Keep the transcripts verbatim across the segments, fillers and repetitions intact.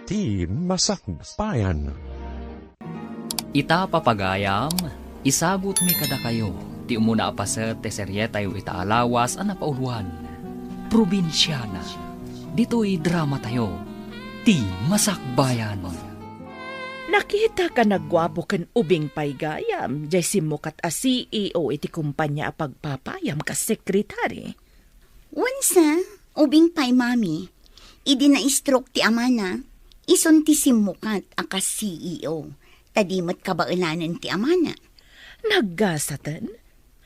Ti Masakbayan. Ita, papagayam, isagutmi kadakayo ti umuna a paset ti serietayo ita a lawas a napauluan, Probinsiana. Ditoy dramatayo, Ti Masakbayan. Nakitak a nagguapo ken ubing pay gayam, jay simmukat a C E O iti kumpania a pagpapayam kas sekretary. Wensa, ubing pay, Mami. Idi na-stroke ti amana, isun ti simmukat a kas C E O, ta di met kabaelanen ti amana. Naggasaten?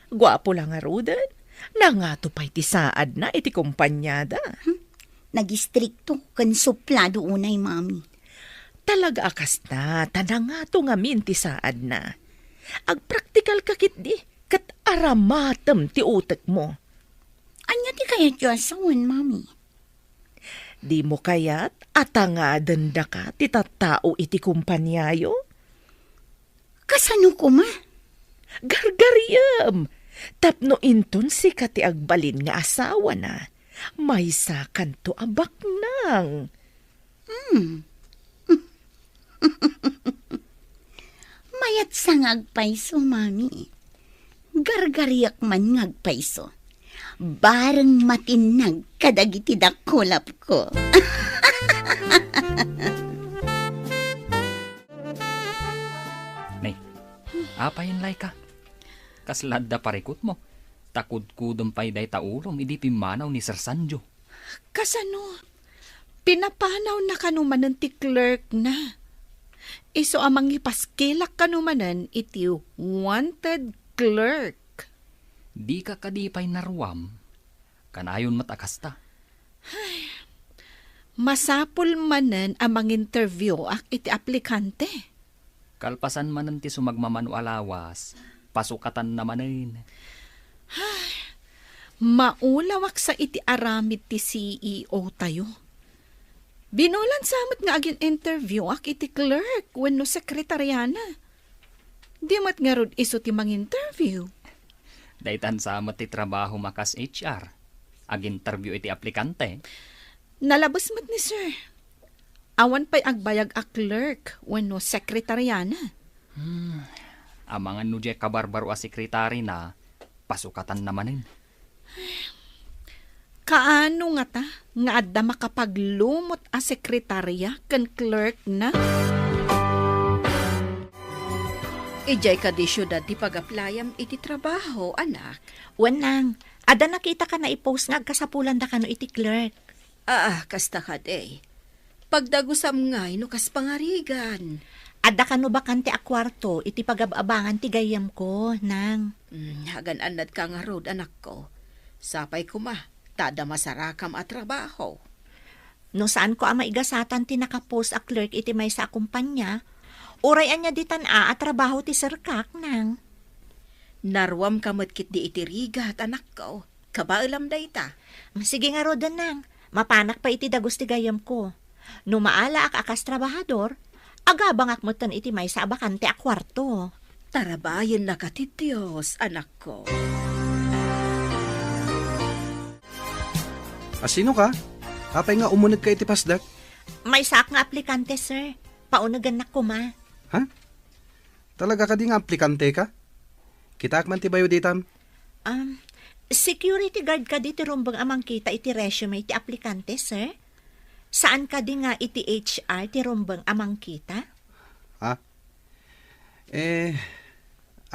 Guapo la ngaruden, nangato pay ti saadna iti kumpaniada. Hmm, nagistrikto ken suplado unay, Mami. Talaga a kasta, ta nangato ngamin ti saadna. Agpraktikal ka ketdi, ket aramatem ti utekmo. Ania ti kayatyo a sawen, Mami? Dimo kayat a tangaden daka ti tattao iti kumpaniayo? Kasano koma? Gargariem! Tapno inton sika ti agbalin nga asawana, maysakanto a baknang. Hmm. Mayat sa nga agpayso, Mami. Gargariak man nga agpayso. Bareng matinnag kadagiti dakulapko. Nay, apay, Laika? Kasla adda parikutmo? Ta kudkudem pay dayta ulom idi pimmanaw ni Sir Sanjo. Kasano? Pinapanawna kano manen ti clerk na. Isu a mangipaskilak kano manen iti wanted clerk. Dika kadi pay naruam? Kanayon met a kasta. Ay, masapul manen a manginterview ak iti aplikante. Kalpasan manen ti sumagmamano a lawas, pasukatanna manen. Ay, maulawak sa iti aramid ti C E O tayo. Binulan sa met nga agin-interview ak iti clerk wenno sekretariana. Di met ngarud isu ti manginterview. Daytan sa met ti trabaho makas H R. Aginterview iti aplikante. Nalabes met ni sir. Awan pay agbayag a clerk wenno sekretariana. Hmm. Amangan no diay kabarbaro a sekretarina, pasukatanna manen. Kaano ngata nga adda makapaglumot a sekretaria ken clerk na? Idiay kadi siudad ti pag-applyam iti trabaho, anak? Wen, nang, adda nakitaka naipost nga agkasapulandakano iti clerk. Ah, kasta kadi. Pagdagusam ngay no kas pangarigan. Adda kano bakante a kuarto iti pagab-abangan ti gayyemko, nang? Mm, agan-annadka ngarud, anakko. Sapay koma, ta adda masarakam a trabaho. No saanko a maigasatan ti nakapost a clerk iti maysa a kumpanya, uray ania ditan a, a trabaho ti serkak, nang? Naruamka met ketdi iti rigat, anakko. Kabaelam dayta. Sige ngaruden, nang. Mapanak pay iti dagus ti gayyemko. No maalaak a kas trabahador, agabangak metten iti maysa a bakante a kuarto. Tarabayennaka ti Dios, anakko. A, sinoka? Apay nga umunegka iti pasdek? Maysaak nga aplikante, sir. Paunegennak koma. Ha? Talaga kadi nga aplikanteka? Kitaak man ti bayo ditam. Um, security guard kadi ti rumbeng a mangkita iti resume ti aplikante, sir? Saan kadi nga iti H R ti rumbeng a mangkita? Ha? Eh,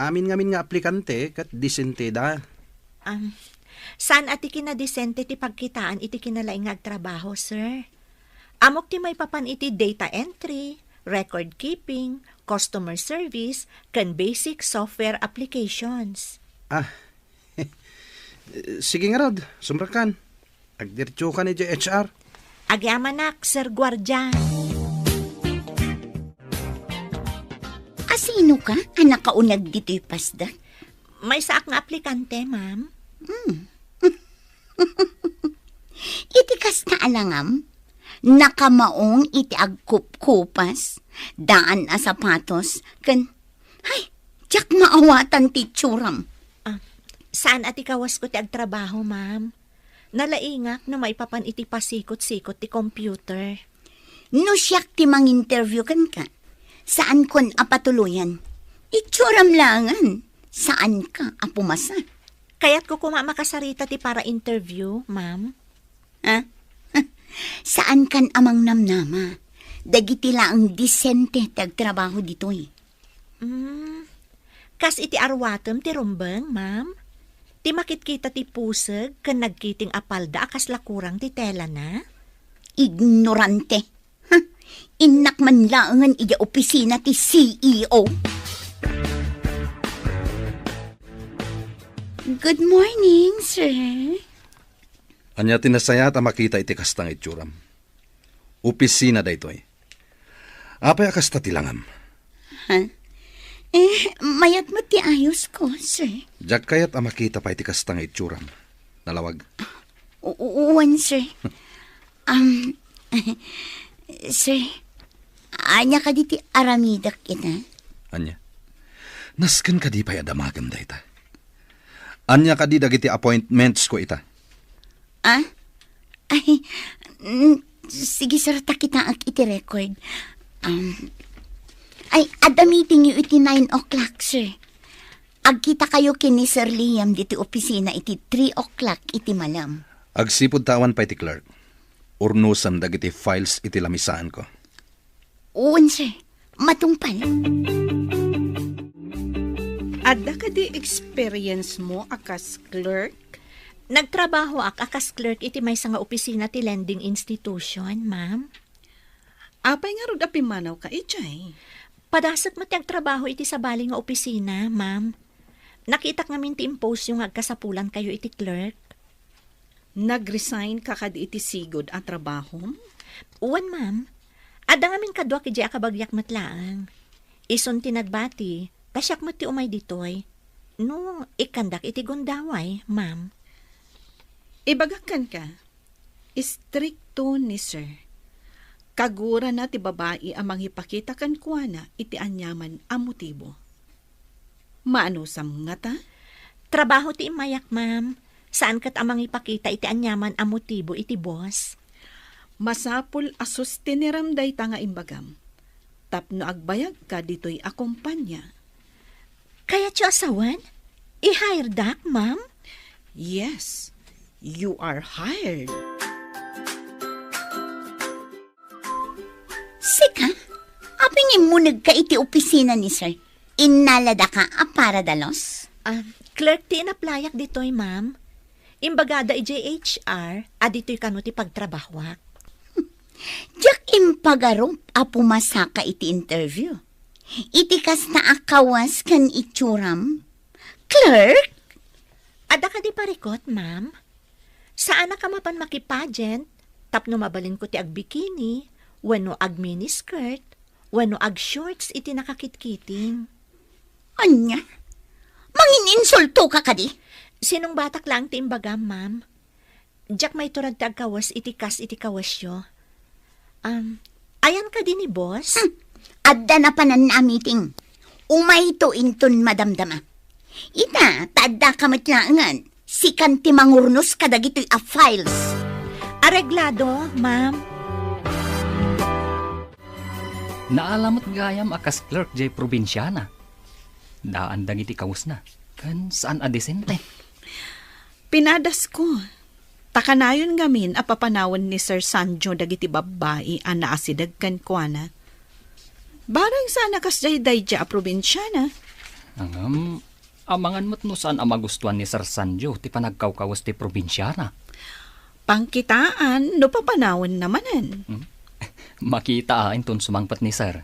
amin ngamin nga aplikante ket disenteda. Um, saan a ti kinadisente ti pagkitaan iti kinalaing nga agtrabaho, sir? Ammok ti maipapan iti data entry, record keeping, customer service, ken basic software applications. Ah, sige ngarud, sumrekkan. Agdiretsokan idiay H R. Agyamanak, Sir Guardia. A, sinoka a nakauneg ditoy pasdek? Maysaak nga aplikante, ma'am. Hmm. Iti kasta a langam, nakamaong iti agkupkupas, daan a sapatos, ken, hay, diak maawatan ti itsuram. Ah, saan a ti kawasko ti agtrabaho, ma'am? Nalaingak no maipapan iti pasikot-sikot ti computer. No siak ti manginterview kenka, saankon a patuloyan. Itsuram laengen, saanka a pumasa. Kayatko koma a makasarita ti para-interview, ma'am. Ha? Saankan a mangnamnama. Dagiti laeng disente ti agtrabaho ditoy. Mm, kas iti arwatem ti rumbeng, ma'am? Ti makitkita ti puseg ken nagkiting a palda a kasla kurang ti telana? Ignorante. Ha? Innak man laengen idiay opisina ti C E O. Good morning, sir. Ania ti nasayaat a makita iti kasta nga itsuram? Opisina daytoy. Apay a kasta ti langam? Ha? Eh, mayat met ti ayosko, sir. Diak kayat a makita pay ti kasta nga itsuram. Nalawag. U-, u-, uwan, sir. Um, sir, ania kadi ti aramidek ita? Ania? Nasken kadi pay a damagem dayta? Ania kadi dagiti appointments ko ita? Ah? Ay, mm, sige, sir, ta kitaek iti record. Um, ay, adda meeting yo iti nine o'clock, sir. Agkita kayo ken ni Sir Liam ditoy opisina iti three o'clock iti malem. Agsipud ta awan pay ti clerk, urnosem dagiti files iti lamisaanko. Wen, sir. Matungpal. Adda kadi experience mo a kas clerk? Nagtrabahoak a kas clerk iti maysa nga opisina ti lending institution, ma'am. Apay ngarud a pimmanawka idiay? Padasek met ti agtrabaho iti sabali nga opisina, ma'am. Nakitak ngamin ti impostyo nga agkasapulankayo iti clerk. Nag-resign ka kadi iti sigud a trabahom? Wen, ma'am. Adda ngamin kaduak idiay a kabagiak met laeng. Isun ti nagbati, ta siak met ti umay ditoy. No, ikkandak iti gundaway, ma'am. Ibagak kenka, istrikto ni sir. Kagurana ti babai a mangipakita kenkuana iti aniaman a motibo. Maanusam ngata? Trabaho ti immayak, ma'am. Saan ket a mangipakita iti aniaman a motibo iti boss. Masapul a sustinerem dayta nga imbagam tapno agbayagka ditoy a kompania. Kayatyo a sawen? I-hiredak, ma'am? Yes, you are hired. Sika? Apay nga immunegka iti opisina ni sir? Innaladaka a para dalos? Ah, clerk ti inaplayak ditoy, ma'am. Imbagada idiay H R a ditoy kano ti pagtrabahoak. Diak impagarup a pumasaka iti interview. Iti kasta a kawes ken itsuram? Clerk? Adda kadi parikut, ma'am? Saanak a mapan makipageant tapno mabalinko ti agbikini, wenno agminiskirt, wenno agshorts iti nakakitkiting. Ania? Mangininsultoka kadi? Sinungbatak laeng ti imbagam, ma'am. Diak maiturag ti agkawes iti kas iti kawesyo. Um, ayan kadi ni boss? Hmm. Adda napanan a meeting. Umayto inton madamdama. Ita, ta addaka met laengen. Sikan ti mangurnos kadagitoy a files. Areglado, ma'am. Naala met gayam a kas clerk jay probinsiana. Daan dagiti kawesna, ken saan a disente. Pinadasko. Ta kanayon ngamin a papanawen ni Sir Sanjo dagiti babbai a naasideg kenkuana. Bareng saan a kasdiay daydiay a probinsiana. Ngem, amangan met no saan a magustuan ni Sir Sanjo ti panagkawkawes ti probinsiana. Pangkitaan no papanawenna manen. Hmm? Makita a inton sumangpet ni Sir.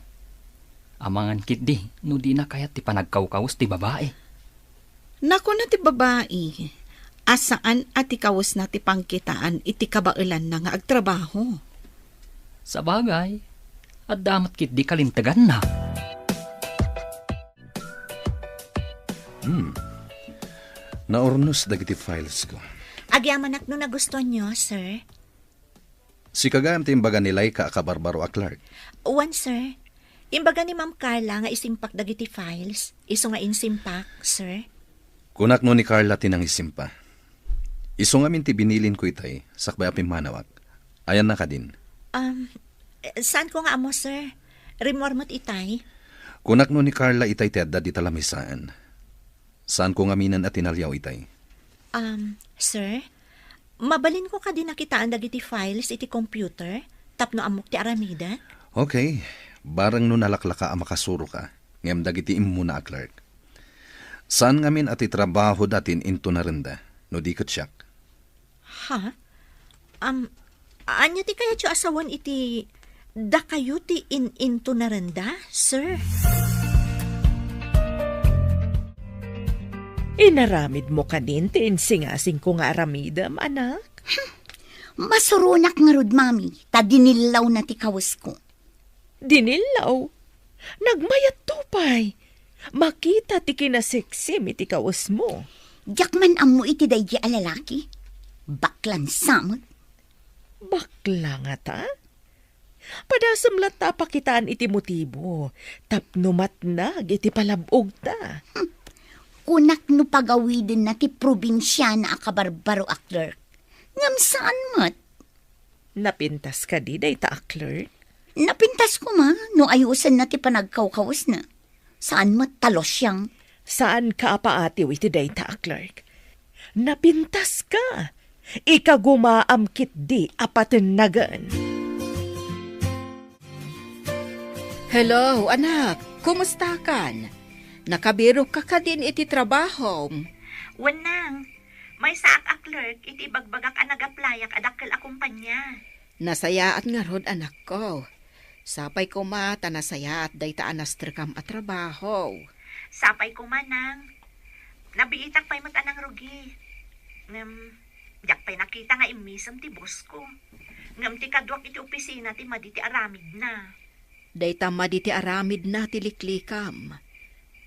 Amangan ketdi no dina kayat ti panagkawkawes ti babai. Nakuna ti babai a saan a ti kawesna ti pangkitaan iti kabaelanna nga agtrabaho. Sabagay, adda met ketdi kalinteganna. Hmm. Naurnos dagiti files ko. Agyamanak no nagustuanyo, sir. Sika gayam ti imbaga ni Laika a kabarbaro a clerk? Wen, sir. Imbaga ni Ma'am Carla nga isimpak dagiti files. Isu nga insimpak, sir. Kunak no ni Carla ti nangisimpa. Isu ngamin ti binilin ko itay, sakbay a pimmanawak. Ayanna kadin? Um, Eh, saanko nga ammo, sir. Rimmuar met itay. Kunak no ni Carla itay ti adda dita lamisaan. Saanko ngaminen a tinaliaw itay. Um, sir, mabalinko kadi a kitaan dagiti files iti computer tapno ammok ti aramidek? Okay. Bareng no nalaklaka a makasuroka, ngem dagiti immuna a clerk. Saan ngamin a ti trabahoda ti in-intunarenda, no di ket siak? Ha? Am, ania ti kayatyo a sawen iti dakayo ti in-intunarenda, sir? Inaramidmo kadin ti insingasingko nga aramidem, anak? Masuronak ngarud, Mami, ta dinillawna ti kawesko. Dinillaw? Nagmayatto pay. Makita ti kinaseksim iti kawesmo. Diak man ammo iti daydi a lalaki. Baklan sa met. Bakla ngata? Padasem latta a pakitaan iti motibo tapno matnag iti palab-ogta. Kunak no pagawidenna ti probinsiana a kabarbaro a clerk. Ngem saan met. Napintas kadi dayta a clerk? Napintas koma no ayusenna ti panagkawkawesna. Saan met ta losiang. Saanka a paatiw iti dayta a clerk. Napintaska. Ikagumaam ketdi a patennagen. Hello, anak. Kumustakan? Nakabirokka kadin iti trabahom? Wen, nang. Maysaak a clerk iti ibagbagak a nag-applyak a dakkel a kompania. Nasayaat ngarud, anakko. Sapay koma ta nasayaat dayta a nastrekam a trabaho. Sapay koma, nang. Nabiitak pay met a nangrugi. Ngem, diak pay nakita nga immisem ti boss ko. Ngem ti kaduak iti opisina ti madi ti aramidna. Dayta madi ti aramidna ti liklikam.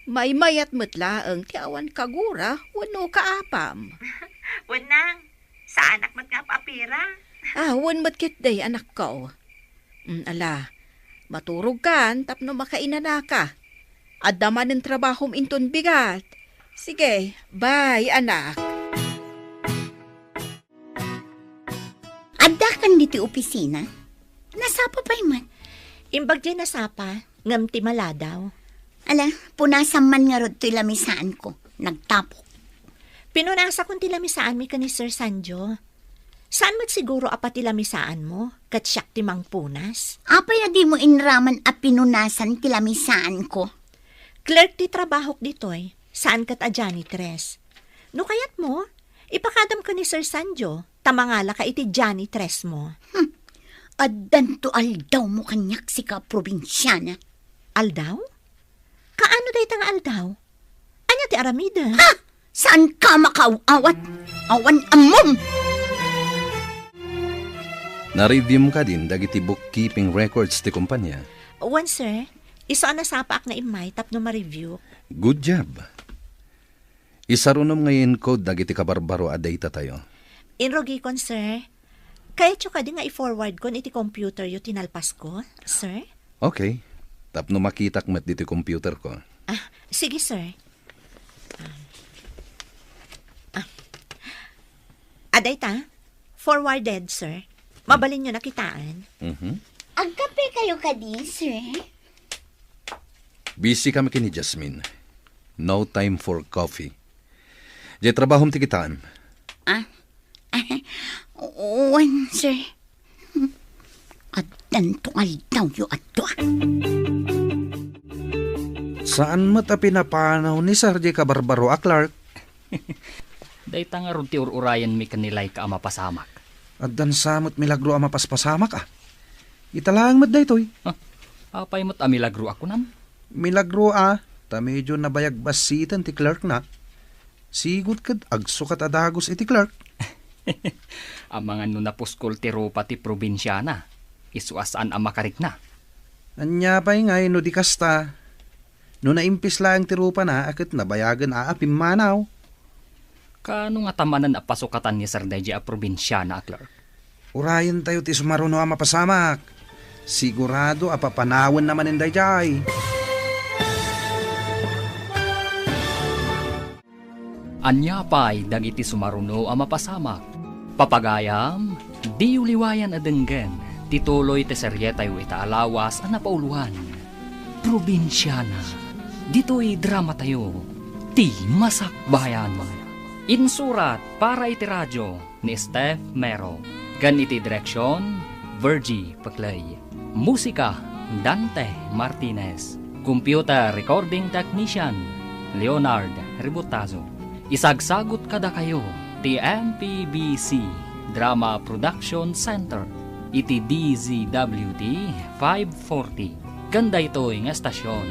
Maymayat met laeng ti awan kagura wenno kaapam. Wen, nang, saanak met nga ap-apira. Ah, wen met ketdi, anakko. Mm, ala, maturogkan tapno makainanaka. Adda manen trabahom inton bigat. Sige, bye, anak. Addakan ditoy opisina? Nasapa pay man? Imbag diay nasapa, ngem ti maladaw. Ala, punasam man ngarud toy lamisaanko. Nagtapok. Pinunasakon ti lamisaanmi ken ni Sir Sanjo. Saan met siguro a pati lamisaanmo, ket siak ti mangpunas? Apay a dimo inraman a pinunasan ti lamisaanko? Clerk ti trabahok ditoy, saan ket a janitress. No kayatmo, ipakadam ken ni Sir Sanjo, ta mangalaka iti janitressmo. Hmm. Addanto aldawmo kaniak, sika a probinsiana. Aldaw? Kaano dayta nga aldaw? Ania ti aramidek? Ha! Saanka makaaw-awat? Awan ammom! Na-review-mo kadin dagiti bookkeeping records ti kompania? Wen, sir. Isu a nasapaak nga immay tapno ma-review. Good job. Isarunom nga i-encode dagiti kabarbaro a data tayo. Inrugikon, sir. Kayatyo kadi nga i-forwardkon iti computeryo ti nalpasko, sir? Okay. Tapno makitak met ditoy computerko. Ah, sige, sir. Ah. Ah. Adayta, forwarded, sir. Mabalinyo a kitaan. Mhm. Agkape kayo kadi, sir? Busy kami ken ni Jasmine. No time for coffee. Diay trabahom ti kitaem. Ah? Wen, sir. Addanto aldawyo a dua. Saan met a pinapanaw ni Sir diay kabarbaro a clerk? Dayta ngarud ti ur-urayenmi ken ni Laika a mapasamak. Addan sa met milagro a mapaspasamak, a. Ita laeng met daytoy. Ah, apay met a milagro a kunam? Milagro a, ta medyo nabayag bassiten ti clerkna. Sigud ket agsukat a dagus iti clerk. Amangan no napuskol ti rupa ti probinsiana, isu a saan a makarikna. Ania pay ngay no di kasta? No naimpis laeng ti rupana a ket nabayagen a, a pimmanaw. Kaano ngata manen a pasukatan ni Sir daydiay a probinsiana a clerk? Urayentayo ti sumaruno a mapasamak. Sigurado a papanawenna manen daydiay. Ania pay dagiti sumaruno a mapasamak? Papagayam, diyo liwayan a denggen. Ti tuloy ti serietayo ita a lawas a napauluan, Probinsiana. Ditoy dramatayo, Ti Masakbayan. Insurat para iti radio ni Steph Mero, ken iti direksion, Virgie Peclay. Musika, Dante Martinez. Computer recording technician, Leonard Ributazo. Isagsagut kadakayo ti M P B C Drama Production Center iti D Z W T five forty. Ken daytoy nga estasion,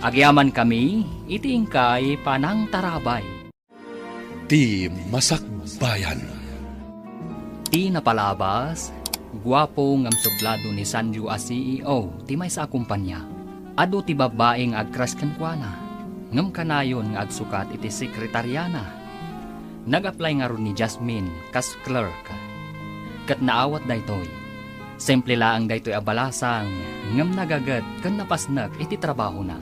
agyamankami iti inkay panangtarabay. Ti Masakbayan. Ti napalabas, guapo ngem sublado ni Sanju a C E O ti maysa a kumpanya. Adu ti babbai nga agcrush kenkuana, ngem kanayon nga agsukat iti sekretariana. Nag-apply ngarud ni Jasmine kas clerk, ket naawat daytoy. Simple laeng daytoy a balasang, ngem nagaget ken napasnek iti trabahona.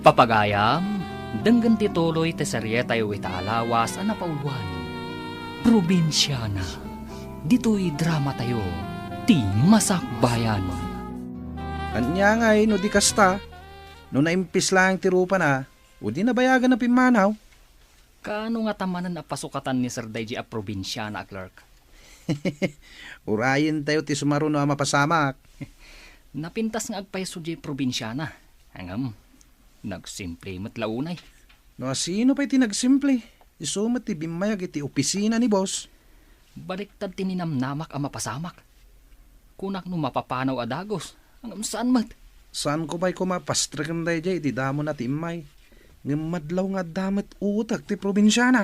Papagayam, denggen ti tuloy ti serietayo ita a lawas a napauluan, Probinsiana. Ditoy dramatayo, Ti Masakbayan. Ania ngay no di kasta? No naimpis laeng ti rupana, o di nabayagan a pimmanaw? Kaano ngata manen a pasukatan ni Sir daydi a Probinsiana a clerk? Urayentayo ti sumaruno a mapasamak. Napintas nga agpayso diay Probinsiana. Ngem, nagsimple met la unay. No asino pay ti nagsimple? Isu met ti bimmayag iti opisina ni boss. Baliktad ti ninamnamak a mapasamak. Kunak no mapapanaw a dagus. Ngem saan met. Saanko pay koma a pastreken daydiay iti damona ti immay. Ngem madlaw nga adda met utek ti probinsiana.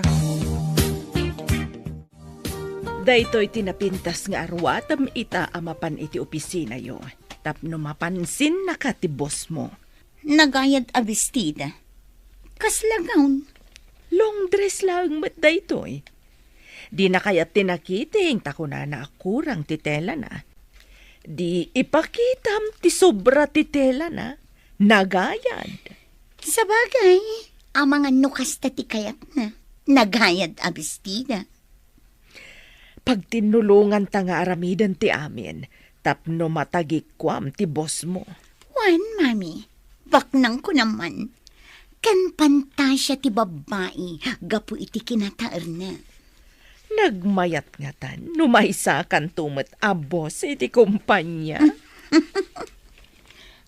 Daytoy ti napintas nga aruatem ita a mapan iti opisinayo, tapno mapansinnaka ti bossmo. Nagayad a bestida. Kasla gown? Long dress laeng met daytoy. Dina kayat ti nakiting ta kunana a kurang ti telana. Di ipakitam ti sobra ti telana. Nagayad. Sabagay, amangan no kasta ti kayatna. Nagayad a bestida. Pagtinnulonganta nga aramiden ti amin tapno matagikuam ti bossmo. Wen, Mami, baknangko naman. Ken pantasia ti babbai gapu iti kinataerna. Nagmayat ngatan no maysakanto met a boss iti kompania.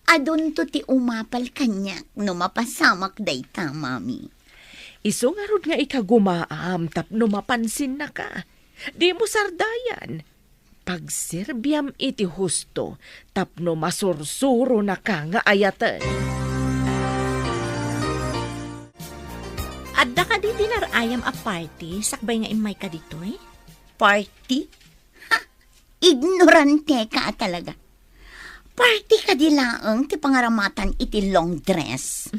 Adunto ti umapal kaniak no mapasamak dayta, Mami. Isu ngarud nga ikagumaam tapno mapansinnaka. Dimo sardayan. Pagserbiam iti husto tapno masursuronaka nga ayaten. Adda kadi dinner-ayam a party sakbay nga immayka ditoy? Party? Ha! Ignoranteka a talaga. Party kadi laeng ti pangaramatan iti long dress?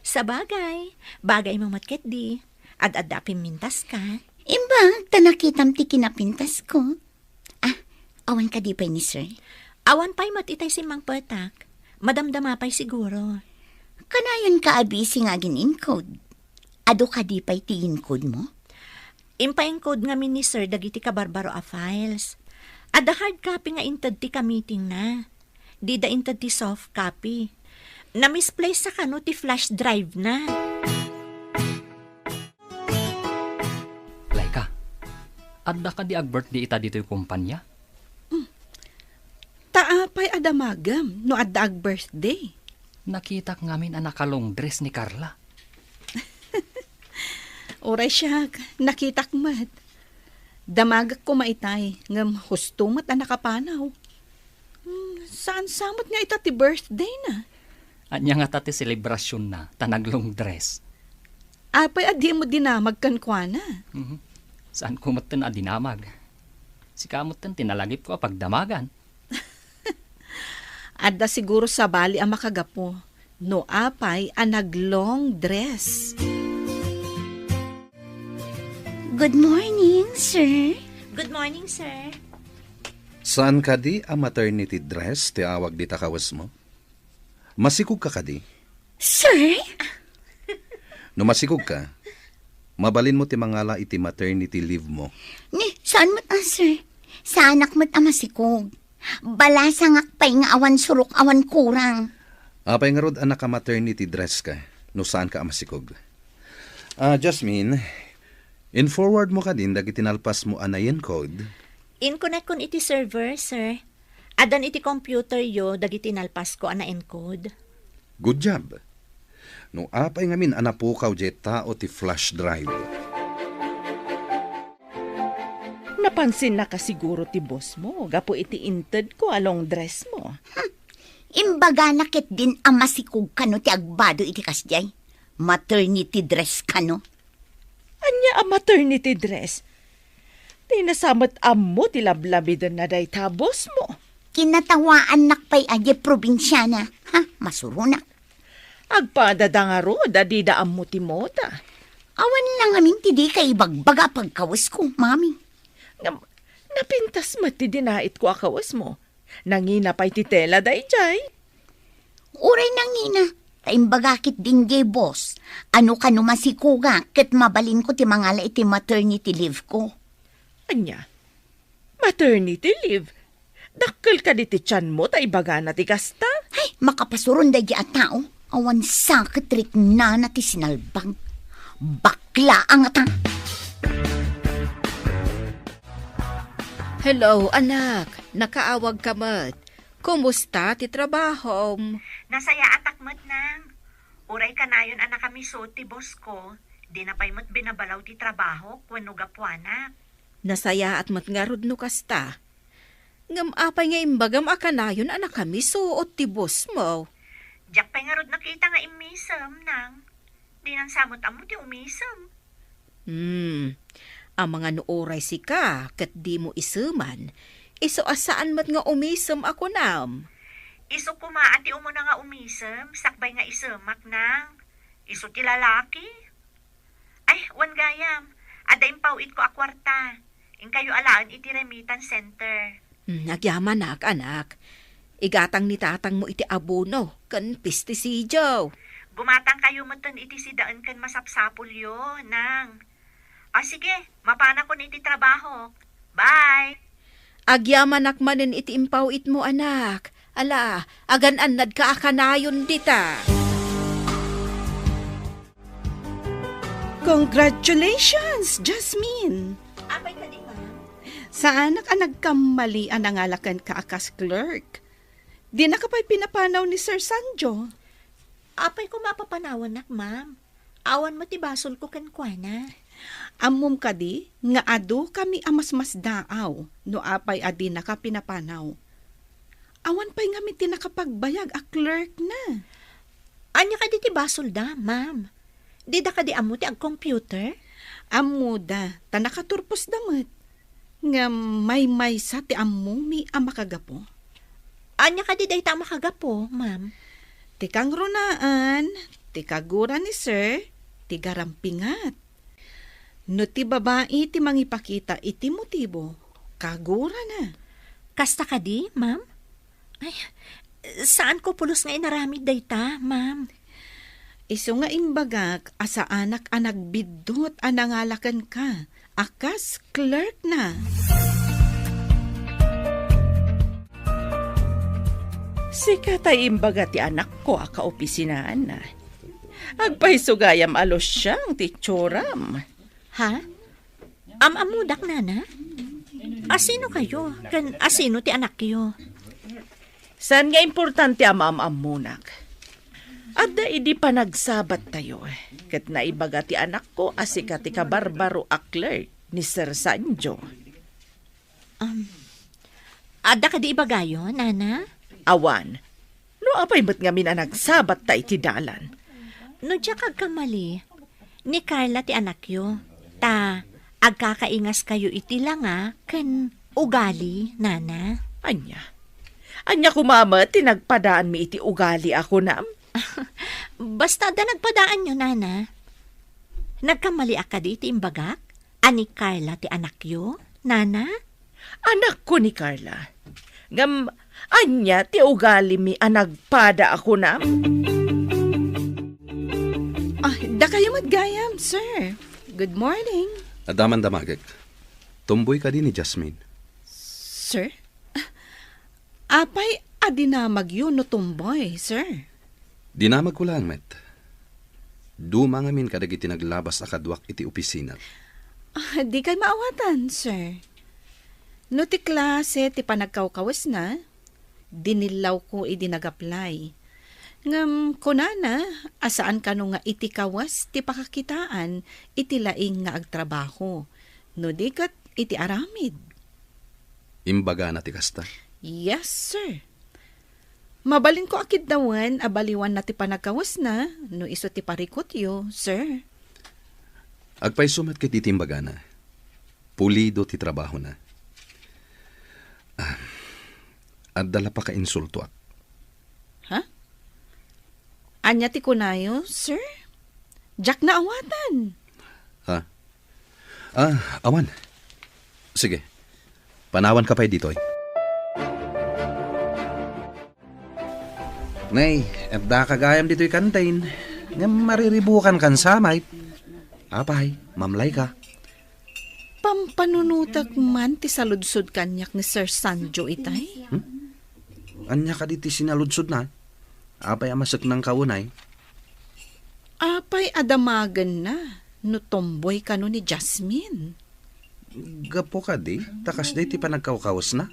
Sabagay, bagaymo met ketdi. Ad-adda a pimmintaska. Imbag ta nakitam ti kinapintasko. Ah, awan kadi pay ni sir? Awan pay met itay simmangpetak. Madamdama pay siguro. Kanayonka a busy nga agin-encode. Adu kadi pay ti encode mo? Impaencode ngamin ni sir dagiti kabarbaro a files. Adda hard copy nga inted ti kamitingna. Dida inted ti soft copy. Namisplace kano ti flash drive na. Laika, adda kadi ag-birthday ita ditoy kumpanya? Ta apay a damagem no adda ag-birthday? Nakitak ngamin a naka-long dress ni Carla. Uray siak, nakitak met. Damagek koma itay, ngem husto met a nakapanaw. Hmm, saan sa met nga ita ti birthday na? Ania ngata ti selebrasyon na ta nag-long dress? Apay a dimo dinamag kenkuana? Mhm. Saan ko metten a dinamag? Sika metten ti nalagipko a pagdamagan. Adda siguro sabali a makagapu no apay a nag-long dress. Good morning, sir. Good morning, sir. Saan kadi a maternity dress ti awag dita kawesmo? Masikog ka kadi? Sir? No masikog ka, mabalinmo ti mangala iti maternity leave mo. Ni, saan met a, sir? Saanak met a masikog. Balasangak pay nga awan surok, awan kurang. Apay ngarud a naka-maternity dress ka, no saanka a masikog? Ah, Jasmine, in-forward mo kadin dagiti nalpasmo a nayen code? Inkonekkon iti server, sir. Addan iti computer yo dagiti nalpasko a na-encode. Good job. No apay ngamin a napukaw diay tao ti flash drive? Napansinnaka siguro ti boss mo gapu iti intedko a long dress mo. Hmm. Imbagana ketdin a masikog kano ti agbado iti kasdiay. Maternity dress kano. Ania a maternity dress? Dina sa met ammo ti lablamidenna dayta a boss mo. Kinatawaannak pay a diay probinsiana. Ha, masuronak. Agpadada ngarud a dida ammo ti moda. Awan la ngamin ti dika ibagbaga a pagkawesko, mami. Ngem, napintas met ti dinaitko a kawesmo. Nangina pay ti tela daydiay. Uray nangina, ta imbagak ketdin diay boss a no kano masikogak ket mabalinko ti mangala iti maternity leave ko. Ania? Maternity leave? Dakkel kadi ti tianmo ta ibagana ti kasta? Ay, makapasuron daydiay a tao. Awan sa ket riknana ti sinalbag. Bakla a ngata. Hello, anak. Nakaawag ka met. Kumusta ti trabahom? Nasayaatak met, nang. Uray kanayon a nakamiso ti boss ko, dina pay met binabalaw ti trabahok wenno gapuanak. Nasayaat met ngarud no kasta. Ngem apay nga imbagam a kanayon a nakamiso ti boss mo? Diak pay ngarud nakita nga immisem, nang. Dinan sa met ammo ti umisem. Hmm. Amangan no uray sika ket dimo iseman, isu a saan met nga umisem a kunam. Isu koma a ti umuna nga umisem, sakbay nga isemak, nang. Isu ti lalaki. Ay, wen gayam, adda impaw-itko a kuarta. Inkayo alaen iti remittance center. Hmm, agyamanak, anak. Igatang ni tatangmo iti abono ken pestisidio. Gumatangkayo metten iti sidaen ken masapsapulyo, nang. O sige, mapanakon iti trabahok. Bye! Agyamanak manen iti impaw-itmo, anak. Ala, agan-annadka a kanayon dita. Congratulations, Jasmine! Apay kadi, ma'am? Saanak a nagkammali a nangala kenka a kas clerk. Dinaka pay pinapanaw ni Sir Sanjo. Apay koma a papanawannak, ma'am? Awan met ti basolko kenkuana. Ammom kadi nga adu kami a masmasdaaw no apay a dinaka pinapanaw. Awan pay ngamin ti nakapagbayag a clerk na. Ania kadi ti basolda, ma'am? Dida kadi ammo ti agcomputer? Ammoda, ta nakaturposda met. Ngem maymaysa ti ammomi a makagapu. Ania kadi dayta a makagapu, ma'am? Ti kangrunaan, ti kagura ni Sir, ti garampingat. No ti babai ti mangipakita iti motibo, kagurana. Kasta kadi, ma'am? Ay, saanko pulos nga inaramid dayta, ma'am. Isu nga imbagak a saanak a nagbiddut a nangala kenka a kas clerk na. Sika tay imbaga ti anakko a kaopisinaan. Agpayso gayam a lusiang ti itsuram. Ha? Am-ammodak, nana? Asino kayo? Ken asino ti anakyo? Saan nga importante a maam-ammonak? Adda idi panagsabattayo, ket naibaga ti anakko a sika ti kabarbaro a clerk ni Sir Sanjo. Um, adda kadi ibagayo, nana? Awan. No apay met ngamin a nagsabatta iti dalan? No diak agkamali, ni Carla ti anakyo, ta agkakaingaskayo iti langa ken ugali, nana. Ania? Ania koma met ti nagpadaanmi iti ugali a kunam? Basta adda nagpadaanyo, nana. Nagkamaliak kadi iti imbagak a ni Carla ti anakyo, nana? Anakko ni Carla. Ngem, ania ti ugalimi a nagpada a kunam? Ah, dakayo met gayam, sir. Good morning. Adda man damagek. Tumboy kadi ni Jasmine? Sir? Ah, Apay a dinamagyo no tumboy, sir? Dinamagko laeng met. Duma ngamin kadagiti naglabas a kaduak iti opisina. Ah, dikay maawatan, sir. No ti klase ti panagkawkawesna, dinillawko idi nag-apply. Ngem kunana a saan kano nga iti kawes ti pakakitaan iti laing nga agtrabaho, no di ket iti aramid. Imbagana ti kasta? Yes, sir. Mabalinko a kiddawen a baliwanna ti panagkawesna no isu ti parikutyo, sir. Agpayso met ket iti imbagana. Pulido ti trabahona. Ah, adda la pakainsultoak. Ha? Ania ti kunayo, sir? Diak naawatan. Ha? Ah, awan. Sige. Panawanka pay ditoy. Nay, adda ka gayam ditoy kantin. Ngem mariribukan kan samay. Apay, mamlay ka. Pampanunotek man ti saludsod kaniak ni Sir Sanjo itay? Hmm? Ania kadi ti sinaludsodna? Apay a maseknangka unay? Apay a damagenna no tomboy kano ni Jasmine? Gapu kadi ta kasdiay ti panagkawkawesna?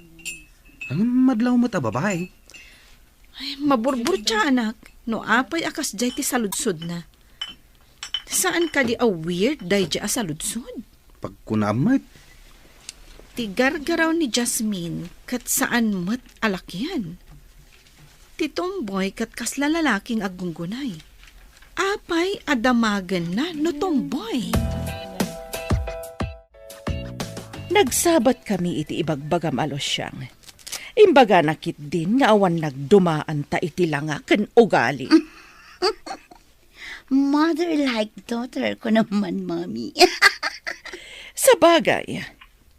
Ngem madlaw met a babai. Ay, maburburtiaanak no apay a kasdiay ti saludsodna. Saan kadi a weird daydiay a saludsod? Pagkunam met. Ti gargaraw ni Jasmine ket saan met a lakian. Ti tomboy ket kasla lalaki nga aggunggunay. Apay a damagenna no tomboy? Nagsabat kami iti ibagbagam a Luciang. Imbagana ketdin nga awan nagdumaanta iti langa ken ugali. Mother like daughter ko naman, Mami. Sabagay,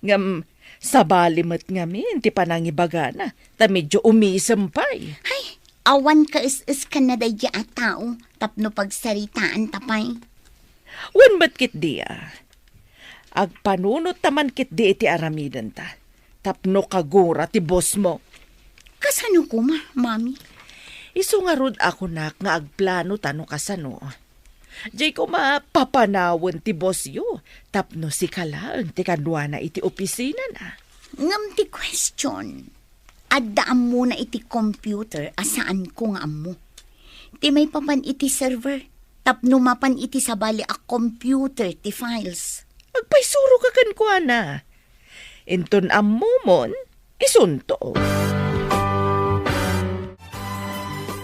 ngem sabali met ngamin ti panangibagana, ta medyo umisem pay. Ay, awan kaes-eskanna daydiay a tao tapno pagsaritaanta pay. Wen met ketdi a. Agpanunot ta man ketdi iti aramidenta, tapno kagura ti bosmo. Kasano koma, Mami? Isu ngarud a kunak nga agplano ta no kasano. Diay koma papanawen ti bosyo, tapno sika laeng ti kaduana iti opisinana. Ngem ti question, adda ammona iti computer a saanko nga ammo. Ti maipapan iti server, tapno mapan iti sabali a computer ti files. Agpaysuro ka kenkuana. Inton ammomon, isunto.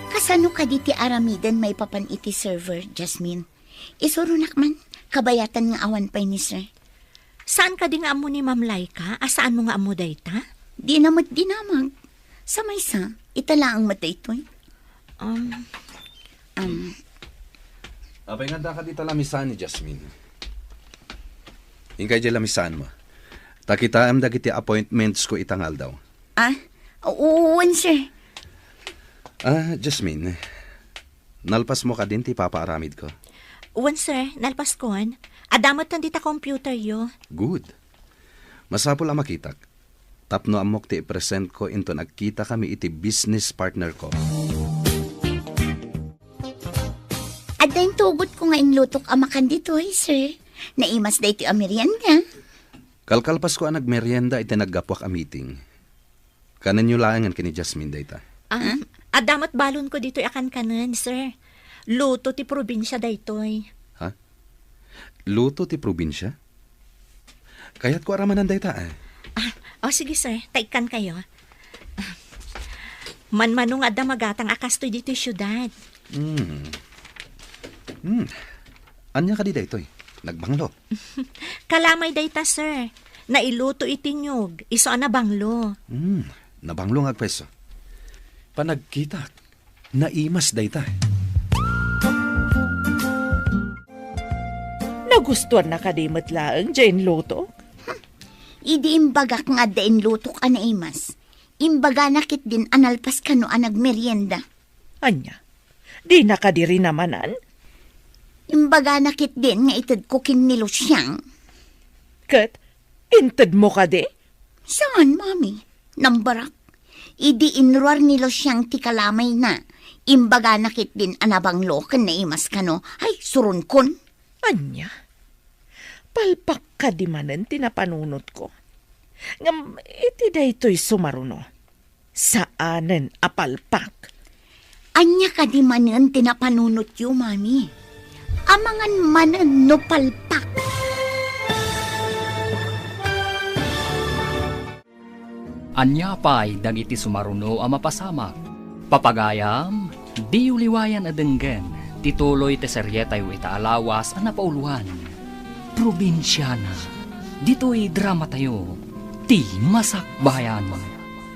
Kasano kadi ti aramiden maipapan iti server, Jasmine? Isuronak man, kabayatan nga awan pay ni sir. Saan kadi nga ammo ni Ma'am Laika a saanmo nga ammo dayta? Dina met dinamag. Sa maysa, ita laeng met daytoy. Um, Um, Apay nga adda kadi ta lamisaan ni Jasmine? Inkay diay lamisaanmo. Ta kitaem dagiti appointments ko ita nga aldaw. Ah, wen, sir. Ah, Jasmine, nalpasmo kadin ti ipapaaramidko? Wen, sir, nalpaskon. Adda metten dita computeryo. Good. Masapul a makitak. Tapno ammok ti ipresentko inton agkitakami iti business partnerko. Adda intugotko nga inlutok a makan ditoy, sir. Naimas daytoy a merienda. Kalkalpasko a nagmerienda iti naggapuak a meeting. Kanenyo laengen ken ni Jasmine dayta. Ah, adda met balonko ditoy a kankanen, sir. Luto ti probinsia daytoy. Ha? Luto ti probinsia? Kayatko a ramanan dayta, eh. Ah, oh, sige, sir. Ta ikkankayo. Ah, manmano nga adda magatang a kastoy ditoy siudad. Hmm. Hmm. Ania kadi daytoy? Nagbanglo? Kalamay dayta, sir. Nailuto iti niyog, isu a nabanglo. Hmm. Nabanglo nga agpayso. Panagkitak. Naimas dayta. Nagustuanna kadi met laeng diay inlutok? Idi imbagak nga adda inlutok a naimas, imbagana ketdin a nalpas kano a nagmerienda. Ania? Dina kadi rinamanan? Imbagana ketdin nga itedko ken ni Luciang. Ket intedmo kadi? Saan, Mami? Nambarak. Idi inruar ni Luciang ti kalamayna, imbagana ketdin a nabanglo ken naimas kano. Ay, suronkon. Ania? Palpak kadi manen ti napanunotko? Ngem iti daytoy sumaruno, saanen a palpak. Ania kadi manen ti napanunotyo, Mami? Amangan manen no palpak. Ania pay dagiti sumaruno a mapasamak? Papagayam, diyo liwayan a denggen ti tuloy ti serietayo ita a lawas a napauloan, Probinsiana. Ditoy dramatayo, Ti Masakbayan.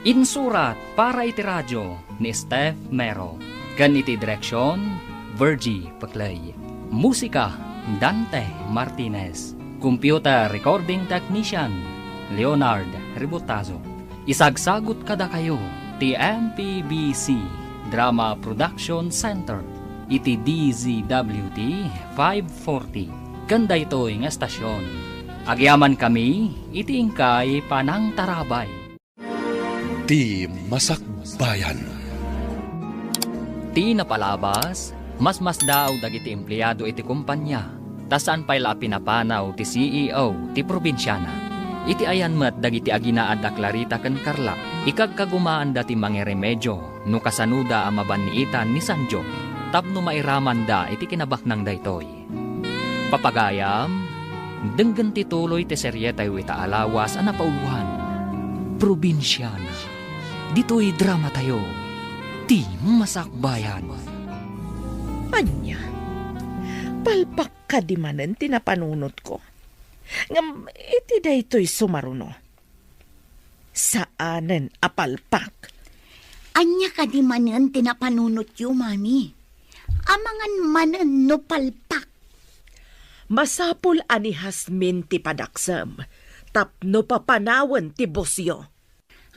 Insurat para iti radio ni Steph Mero, ken iti direksion, Virgie Peclay. Musika, Dante Martinez. Computer recording technician, Leonard Ributazo. Isagsagut kadakayo ti M P B C Drama Production Center iti D Z W T five forty. Ken daytoy nga estasion, agyamankami iti inkay panangtarabay. Ti Masakbayan. Ti napalabas, masmasdaaw dagiti empleado iti kompania, ta saan pay la a pinapanaw ti C E O ti probinsiana. Iti ayan met dagiti aginaad a Clarita ken Carla, ikagkagumaanda ti mangiremedio no kasanoda a mabanniitan ni Sanjo tapno mairamanda iti kinabaknang daytoy. Papagayam, denggen ti tuloy ti serietayo ita a lawas a napauloan, Probinsiana. Ditoy dramatayo, Ti Masakbayan. Ania? Palpak kadi manen ti napanunotko? Ngem iti daytoy sumaruno, saanen a palpak. Ania kadi manen ti napanunotyo, Mami? Amangan manen no palpak. Masapul a ni Jasmine ti padaksem tapno papanawen ti bosyo.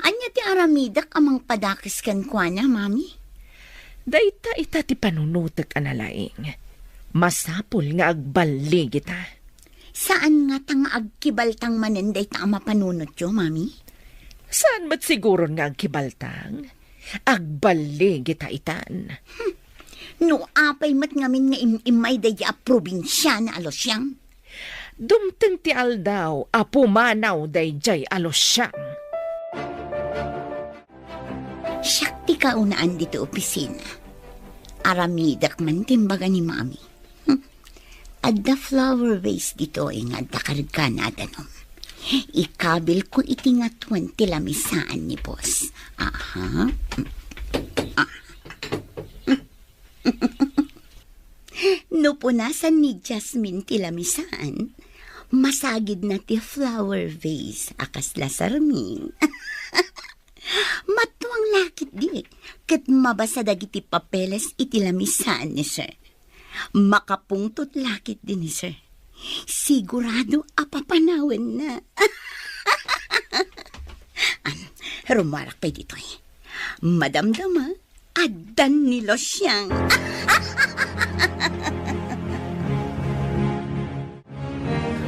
Ania ti aramidek a mangpadakes kenkuana, Mami? Dayta ita ti panunotek a nalaing. Masapul nga agballigita. Saan ngata nga agkibaltang manen dayta a mapanunotyo, Mami? Saan met siguron nga agkibaltang? Agballigita itan. Hmm. No apay met ngamin nga im-immay daydiay a probinsiana a Luciang? Dumteng ti aldaw a pumanaw daydiay a Luciang. Siak ti kaunaan ditoy opisina. Aramidek man ti imbaga ni Mami. Hmm. Adda flower vase ditoy nga adda kargana a danum. Ikabilko iti ngatuen ti lamisaan ni boss. Aha. Ah. No punasan ni Jasmine ti lamisaan, masagidna ti flower vase a kasla sarming. Matuang la ketdi, ket mabasa dagiti papeles iti lamisaan ni sir. Makapungtot la ketdi ni sir. Sigurado a papanawenna. Am, rumuarak pay ditoy. Madamdama, addan ni Luciang.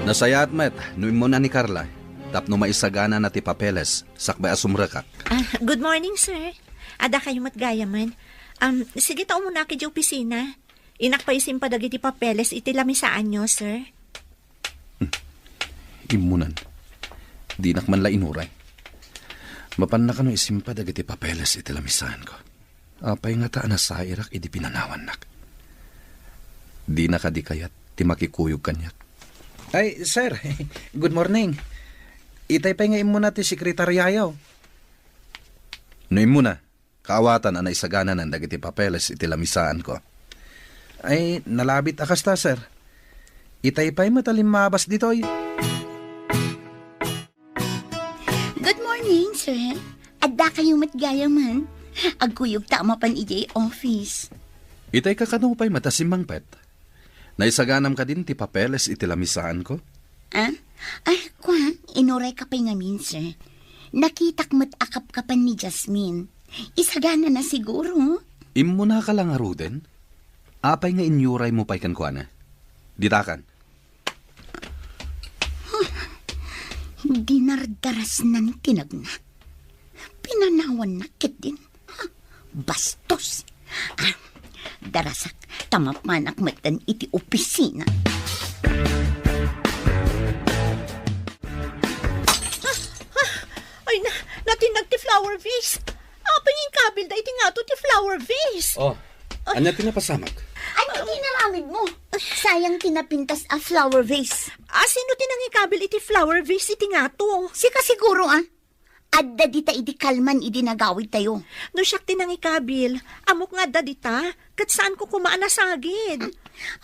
Nasayaat met no immuna ni Carla tapno maisaganana ti papeles sakbay a sumrekak. Ah, good morning, sir. Adda kayo met gayamen. Um, sige ta umunak idiay opisina. Innak pay isimpa dagiti papeles iti lamisaanyo, sir. Hmm. Immunan. Dinak man la inuray. Mapanna kano isimpa dagiti papeles iti lamisaanko? Apay ngata a nasairak idi pinanawannak? Dina kadi kayat ti makikuyog kaniak? Ay, sir. Good morning. Itay pay nga immuna ti sekretariayo. No immuna, kaawatan a naisagananan dagiti papeles iti lamisaanko. Ay, nalabit a kasta, sir. Itay pay met a limmabas ditoy. Good morning, sir. Adda kayo met gayamen. Agkuyog ta a mapan idiay office. Itay kakano pay met a simmangpet? Naisaganam kadin ti papeles iti lamisaanko? Ah? Ay, kua, inuray ka pay ngamin, sir. Nakitak met a kapkapan ni Jasmine. Isagana na siguro. Immuna ka la ngaruden? Apay nga inyuray mo pay kenkuana? Ditakan. Dinardarasnan ti nagna. Pinanawannak ketdin. Ha? Bastos. Ah, darasak, ta mapanak metten iti opisina. Ah, ah, ay na, natinnag ti flower vase. Apay nga inkabilda iti ngato ti flower vase? Oh, ania ti napasamak? Ania ti inaramidmo? Sayang ti napintas a flower vase. A, sino ti nangikabil iti flower vase iti ngato? Sika siguro, ah. Adda dita idi kalman idi nagawidtayo. No siak ti nangikabil, ammok nga adda dita, ket saanko koma a nasagid.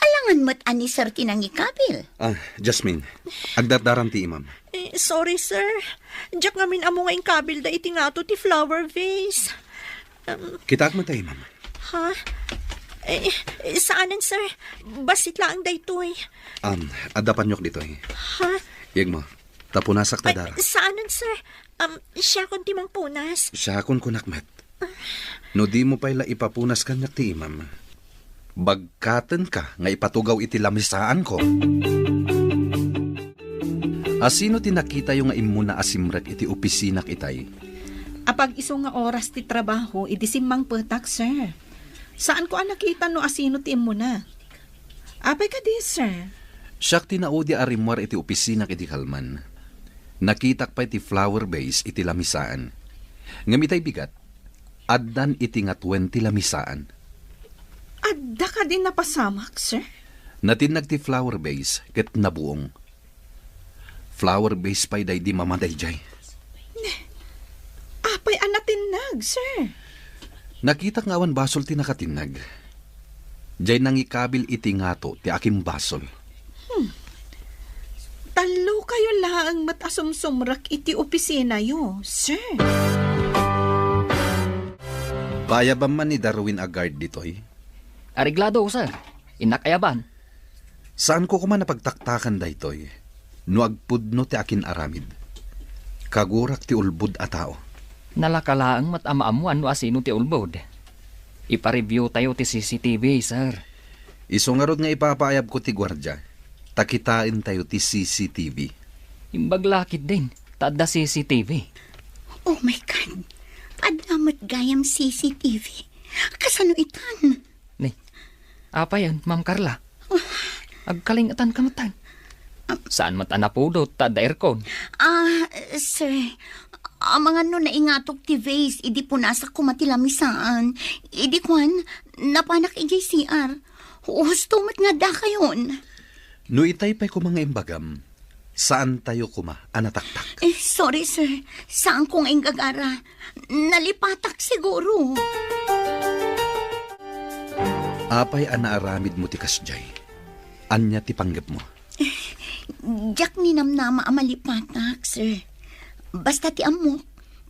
Alangan met a ni Sir ti nangikabil. Ah, Jasmine, agdardaram ti imam. Eh, sorry, sir. Diak ngamin ammo nga inkabilda iti ngato ti flower vase. Um, Kitaak met ta imam. Ha? Eh, eh, saanen, sir. Bassit laeng daytoy. Um, adda paniok ditoy. Ha? Yegmo, ta punasak ta dara. Saanen, sir. Um, siakon ti mangpunas. Siakon kunak met. No dimo pay la ipapunas kaniak ti imam, bagkatenka nga ipatugaw iti lamisaanko. A, sino ti nakitayo nga immuna a simrek iti opisinak itay? Apag-isu nga oras ti trabaho idi simmangpetak, sir. Saanko a nakita no asino ti immuna. Apay kadi, sir? Siak ti naudi a rimmuar iti opisinak idi kalman. Nakitak pay ti flower vase iti lamisaan. Ngem itay bigat, addan iti ngatuen ti lamisaan. Adda kadi napasamak, sir? Natinnag ti flower vase ket nabuong. Flower vase pay daydi mama daydiay. Ne, apay a natinnag, sir? Nakitak nga awan basol ti nakatinnag. Diay nangikabil iti ngato ti akimbasol. Hmm. Tallokayo laeng met a sumsumrek iti opisinayo, sir. Paayabam man ni Darwin a guard ditoy? Areglado, sir. Innak ayaban. Saanko koma a pagtaktakan daytoy no agpudno ti akin-aramid. Kagurak ti ulbod a tao. Nalaka laeng met a maammuan no asino ti ulbod. Ipa-review tayo ti C C T V, sir. Isu ngarud nga ipapaayabko ti guardia, ta kitaentayo ti C C T V. Imbag la ketdin, ta adda C C T V. Oh my God! Adda met gayam C C T V. Kasano itan? Ni, apay, Ma'am Carla? Agkalingetan ka met. Saan met a napudot ta adda aircon? Ah, sir, amangan no naingatok ti vase idi punasak koma ti lamisaan. Idi kuan, napanak idiay C R. Husto met nga dakayon. No itay pay koma nga imbagam, saantayo koma a nataktak. Eh, sorry, sir. Saanko nga inggagara. Nalipatak siguro. Apay a naaramidmo ti kasdiay? Ania ti panggepmo? Diak ninamnama a malipatak, sir. Basta ti ammok,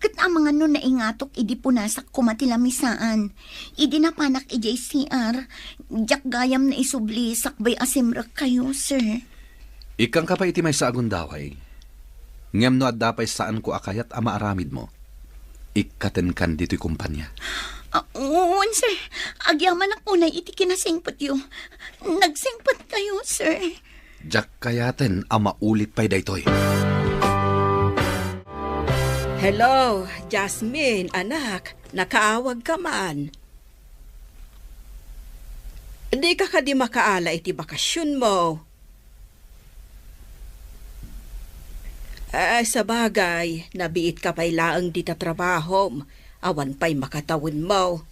ket amangan no naingatok idi punasak koma ti lamisaan. Idi napanak idiay C R, diak gayam naisubli sakbay a simrekkayo, sir. Ikkanka pay iti maysa a gundaway. Ngem no adda pay saanko a kayat a maaramidmo, ikkatenkan ditoy kompania. Ah, wen, sir. Agyamanak unay iti kinasingpetyo. Nagsingpetkayo, sir. Diak kayaten a maulit pay daytoy. Hello, Jasmine, anak. Nakaawagka man. Dika kadi makaala iti bakasionmo? Ah, sabagay, nabiitka pay laeng dita trabahom. Awan pay makatawenmo.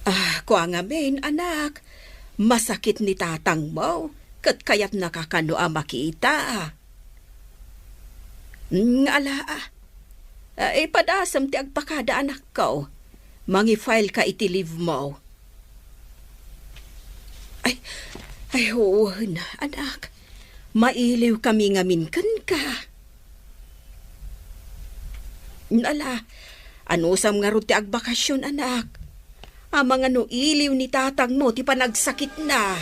Ah, kua ngamin, anak, masakit ni tatangmo, ket kayatnaka kano a makita. Mm, ala, ah. Ah, ipadasem ti agpakada, anakko. Mangi-file ka iti leave mo. Ay, ay, wen, anak. Mailiw kami ngamin kenka. Ala, anusam ngarud ti agbakasyon, anak? Amangan no iliw ni tatangmo ti panagsakitna.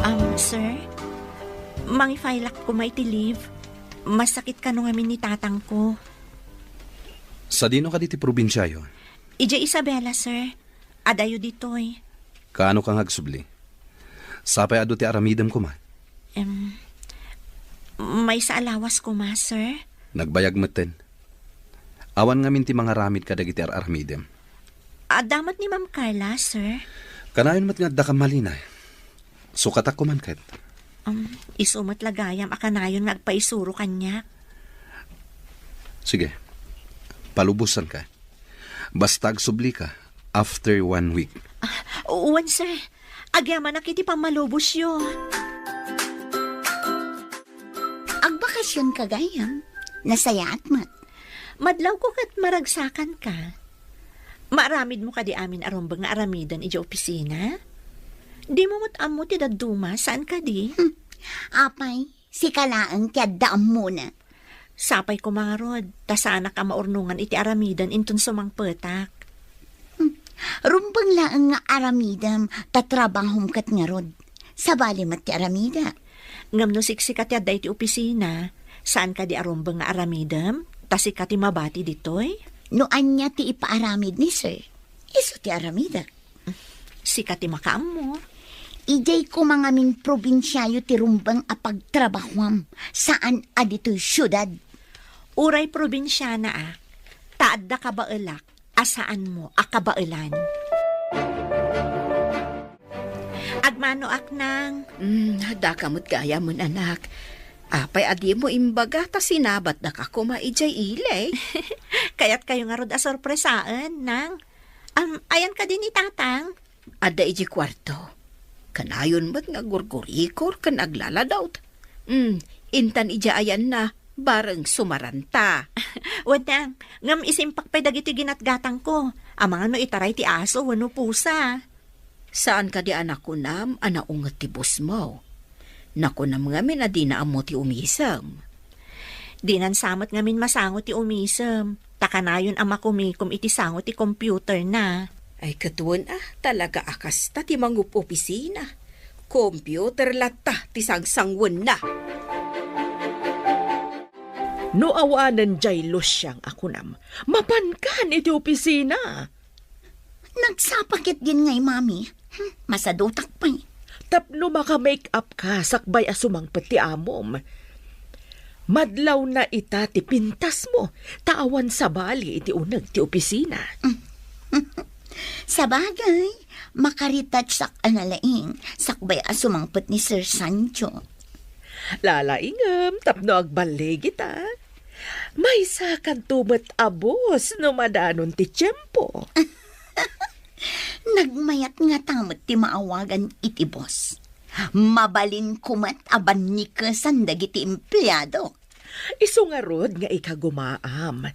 Um, sir, mangi-file-ak koma iti leave. Masakit kano ngamin ni tatangko. Sadino kadi ti probinsiayo? Idiay Isabela, sir. Adayo ditoy. Kaano ka nga agsubli? Sapay adu ti aramidem koma. Em, Maysa a lawas koma, sir. Nagbayag metten. Awan ngamin ti mangaramid kadagiti ar-aramidem. Adda met ni Ma'am Carla, sir. Kanayon met nga adda ka malina. Sukatak koman ket. Um, isu met la gayam a kanayon nga agpaisuro kaniak. Sige. Palubosanka. Basta agsubli ka after one week. Ah, wen, sir. Agyamanak iti pammalubosyo. Agbakasionka gayam. Nasayaat met. Madlawko ket maragsakanka. Maaramidmo kadi amin a rumbeng nga aramiden idiay opisina? Dimo met ammo ti dadduma, saan kadi? Hmm. Apay, sika laeng ti adda ammona. Sapay koma ngarud, ta saanak a maurnongan iti aramiden inton sumangpetak. Hmm. Rumbeng laeng nga aramidem ta trabahom ket ngarud. Sabali met ti aramidek. Ngem no siksika ti adda iti opisina, saan kadi a rumbeng nga aramidem? Ta sika ti mabati ditoy? No ania ti ipaaramid ni sir, isu ti aramidek. Sika ti makaammo. Idiay koma ngamin probinsiayo ti rumbeng a pagtrabahuam, saan a ditoy siudad. Uray probinsiana a, ta adda kabaelak a saanmo a kabaelan. Agmanoak, Nang. Mm, daka met gayam, anak. Apay a dimo imbaga ta sinabatdaka koma idiay ili? Kayatkayo ngarud a sorpresaen, Nang. Am, ayan kadi ni Tatang? Adda idiay kuarto. Kanayon met nga gurgurikor ken aglaladawt. Mm, intan idiay ayanna, bareng sumaranta. Wen, Nang, ngem isimpak pay dagitoy ginatgatangko. Amangan no itaray ti aso wenno pusa. Saan kadi a nakunam a naunget ti bosmo? Nakunam ngamin a dina ammo ti umisem. Dinan sa met ngamin masango ti umisem, ta kanayon a makumikom iti sango ti computerna. Ay, ket wen a, talaga a kasta ti mangup-opisina. Computer latta ti sangsangwenna. No awanen diay Luciang a kunam, mapankan iti opisina. Nagsapa ketdin ngay, Mami. Hmm, masadutak pay. Tapno maka-make up ka sakbay a sumangpet ti amom. Madlawna ita ti pintasmo, ta awan sabali iti uneg ti opisina. Sabagay, makaretouchak a nalaing sakbay a sumangpet ni Sir Sancho. Lalaingem tapno agballigita. Maysa kanto met a boss no madanon ti tiempo. Nagmayat ngata met ti maawagan iti boss. Mabalinko met a bannikesan dagiti empleadok. Isu ngarud nga ikagumaam.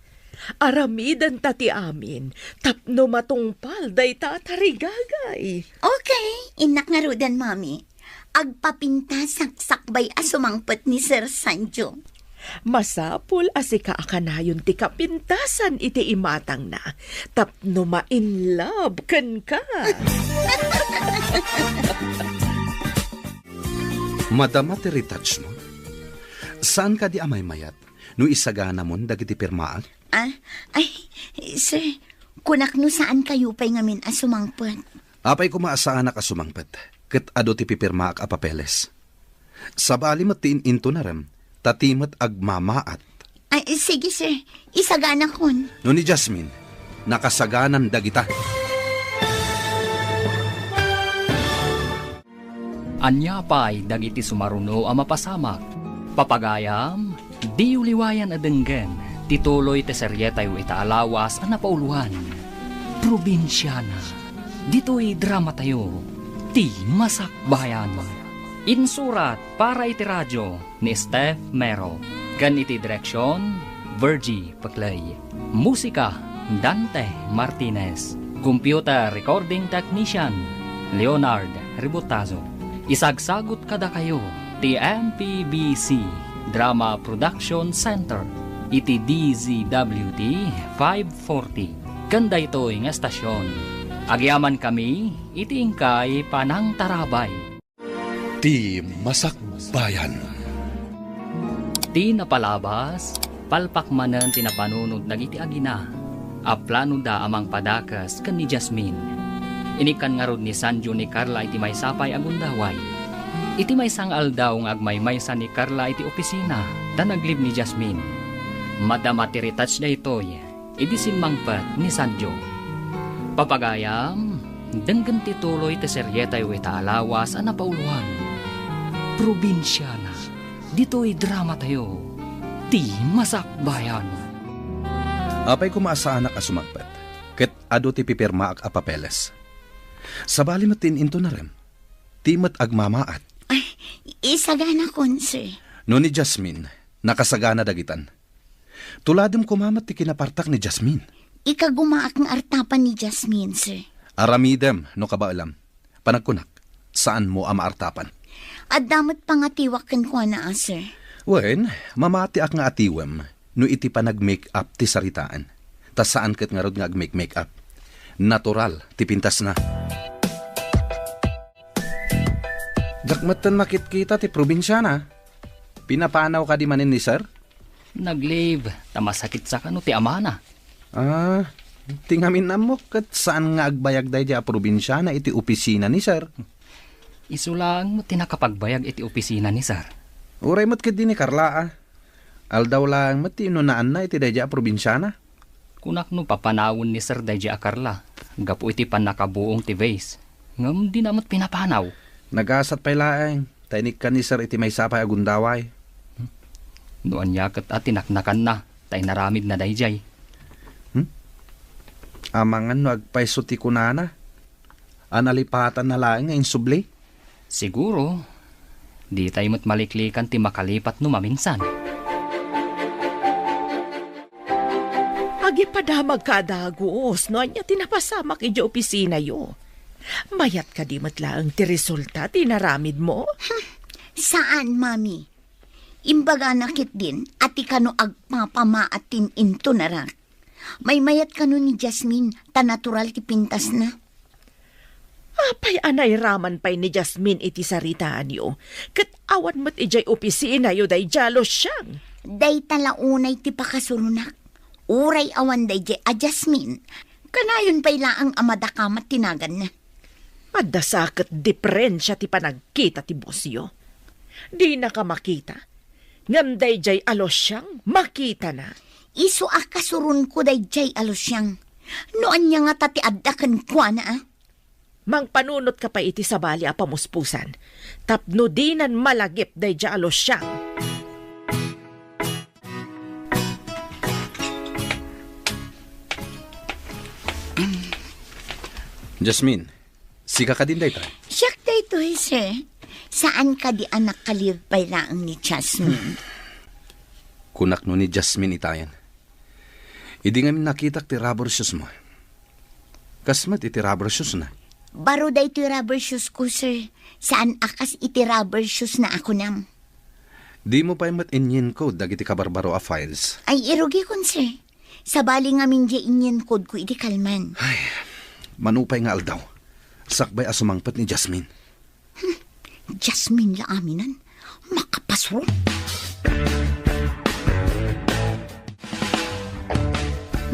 Aramidenta ti amin tapno matungpal dayta a tarigagay. Okay, innak ngaruden, Mami. Agpapintasak sakbay a sumangpet ni Sir Sancho. Masapul a sika a kanayon ti kapintasan iti imatangna tapno ma-in love kenka. Madama ti retouchmo? Saan kadi a maymayat no isaganamon dagiti pirmaak? Ah, ay, sir, kunak no saan kayo pay ngamin a sumangpet. Apay koma a saanak a sumangpet, ket adu ti pipirmaak a papeles. Sabali met ti in-intunarem, ta ti met agmamaat. Ay, sige, sir. Isaganakon. No ni Jasmine, nakasaganan dagita. Ania pay dagiti sumaruno a mapasamak? Papagayam, diyo liwayan a denggen ti tuloy ti serietayo ita a lawas a napauloan, Probinsiana. Ditoy dramatayo, Ti Masakbayan. Insurat para iti radio ni Steph Mero, ken iti direksion, Virgie Peclay. Musika, Dante Martinez. Computer recording technician, Leonard Ributazo. Isagsagut kadakayo ti M P B C Drama Production Center iti D Z W T five forty. Ken daytoy nga estasion, agyamankami iti inkay panangtarabay. Ti Masakbayan. Ti napalabas, palpak manen ti napanunot dagiti agina a planoda a mangpadakes ken ni Jasmine. Inikkan ngarud ni Sanjo ni Carla iti maysa pay a gundaway. Iti maysa nga aldaw nga agmaymaysa ni Carla iti opisina ta naglib ni Jasmine, madama ti retouch daytoy idi simmangpet ni Sanjo. Papagayam, denggen ti tuloy ti serietayo ita a lawas a napauloan. Probinsiana, ditoy dramatayo, ti Masakbayan. Apay koma a saanak a sumangpet, ket adu ti pipirmaak a papeles. Sabali met ti in-intonarem, ti met agmamaat. Ay, isaganakon, sir. No ni Jasmine, nakasagana dagitan. Tuladem koma met ti kinapartak ni Jasmine. Ikagumaak nga artapan ni Jasmine, sir. Aramidem no kabaelam. Panagkunak, saanmo a maartapan. Adda met pangatiwak kenkuana, a, sir. Wen, mamatiak nga atiwem no iti panag-make-up ti saritaan. Ta saan ket ngarud nga ag-make-make-up. Natural ti pintasna. Diak metten makitkita ti probinsiana. Pinapanaw kadi manen ni sir? Nag-leave, ta masakit sa kano ti amana. Ah, ti ngamin ammok ket saan nga agbayag daydiay a probinsiana iti opisina ni sir. Isu laeng met ti nakapagbayag iti opisina ni sir. Uray met ketdi ni Carla, a. Aldaw laeng met ti inunaanna iti daydiay a probinsiana. Kunak no papanawen ni sir daydiay a Carla, gapu iti pannakabuong ti vase. Ngem dina met pinapanaw. Nagasat pay laeng, ta inikkan ni sir iti maysa pay a gundaway. No ania ket a tinaknakanna, ta inaramidna daydiay. Hmm? Amangan no agpayso ti kunana, a nalipatanna laeng nga insubli? Siguro, ditay met maliklikan ti makalipat no maminsan. Agipadamagka a dagus no ania ti napasamak idiay opisinayo. Mayat kadi met laeng ti resulta ti inaramidmo? Hmm, saan, Mami. Imbagana ketdin a ti kano agpapamaat ti in-intonarak. Maymayat kano ni Jasmine ta natural ti pintasna. Apay a nairaman pay ni Jasmine iti saritaanyo, ket awan met idiay opisinayo daydiay a Luciang? Dayta la unay ti pakasuronak. Uray awan daydiay a Jasmine, kanayon pay laeng a madakamat ti naganna. Adda sa ket diperensia ti panagkita ti bosyo. Dinaka makita, ngem daydiay a Luciang makitana. Isu a kasuronko daydiay a Luciang. No ania ngata ti adda kenkuana, a? Mangpanunotka pay iti sabali a pamuspusan, tapno dinan malagip daydiay a Luciang. Jasmine, sika kadin daytoy? Siak daytoy, sir. Saan kadi a nakalive pay laeng ni Jasmine? Kunak no ni Jasmine itayen. Idi ngamin nakitak ti rubber shoes mo. Kas met iti rubber shoes na. Baro daytoy rubber shoes ko, sir. Saan a kas iti rubber shoes na a kunam. Dimo pay met inyiencode dagiti kabarbaro a files? Ay, irugikon, sir. Sabali ngamin diay inyiencode ko iti kalman. Ay, mano pay nga aldaw, sakbay a sumangpet ni Jasmine. Hmm, Jasmine la aminan. Makapasro.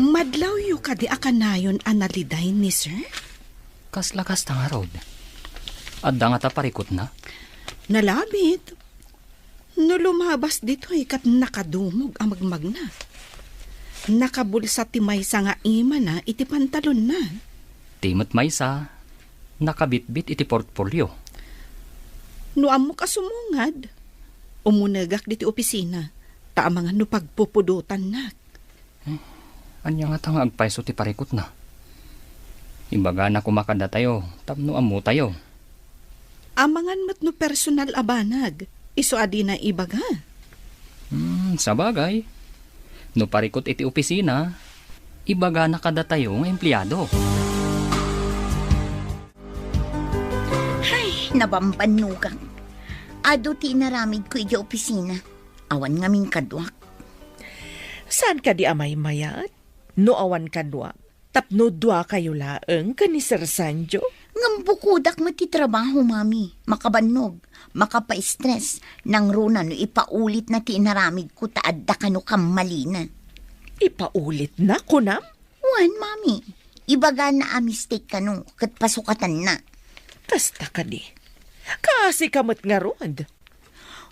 Madlawyo kadi a kanayon a naliday ni sir? Kasla kasta ngarud. Adda ngata parikutna? Nalabit. No lumabas ditoy ket nakadumog a magmagna. Nakabulsa ti maysa nga imana iti pantalonna. Ti met maysa, nakabitbit iti portfolio. No ammok a sumungad, umunegak ditoy opisina, ta amangan no pagpupudotannak. Eh, ania ngata nga agpayso ti parikutna? Ibagana koma kadatayo tapno ammotayo. Amangan met no personal a banag, isu a dina ibaga. Hmm, sabagay. No parikut iti opisina, ibagana kadatayo nga empleado. Ay, nabambannogak. Adu ti inaramidko idiay opisina. Awan ngamin kaduak. Saan kadi a maymayat? No awan kaduak, tapno duakayo laeng ken ni Sir Sanjo? Ngem bukodak met ti trabaho, Mami. Makabannog, makapaistres, nangruna no ipaulitna ti inaramidko ta adda kano kammalina. Ipaulitna, kunam? Wen, Mami. Ibagana a mistake kano, ket pasukatanna. Kasta kadi. Kaasika met ngarud.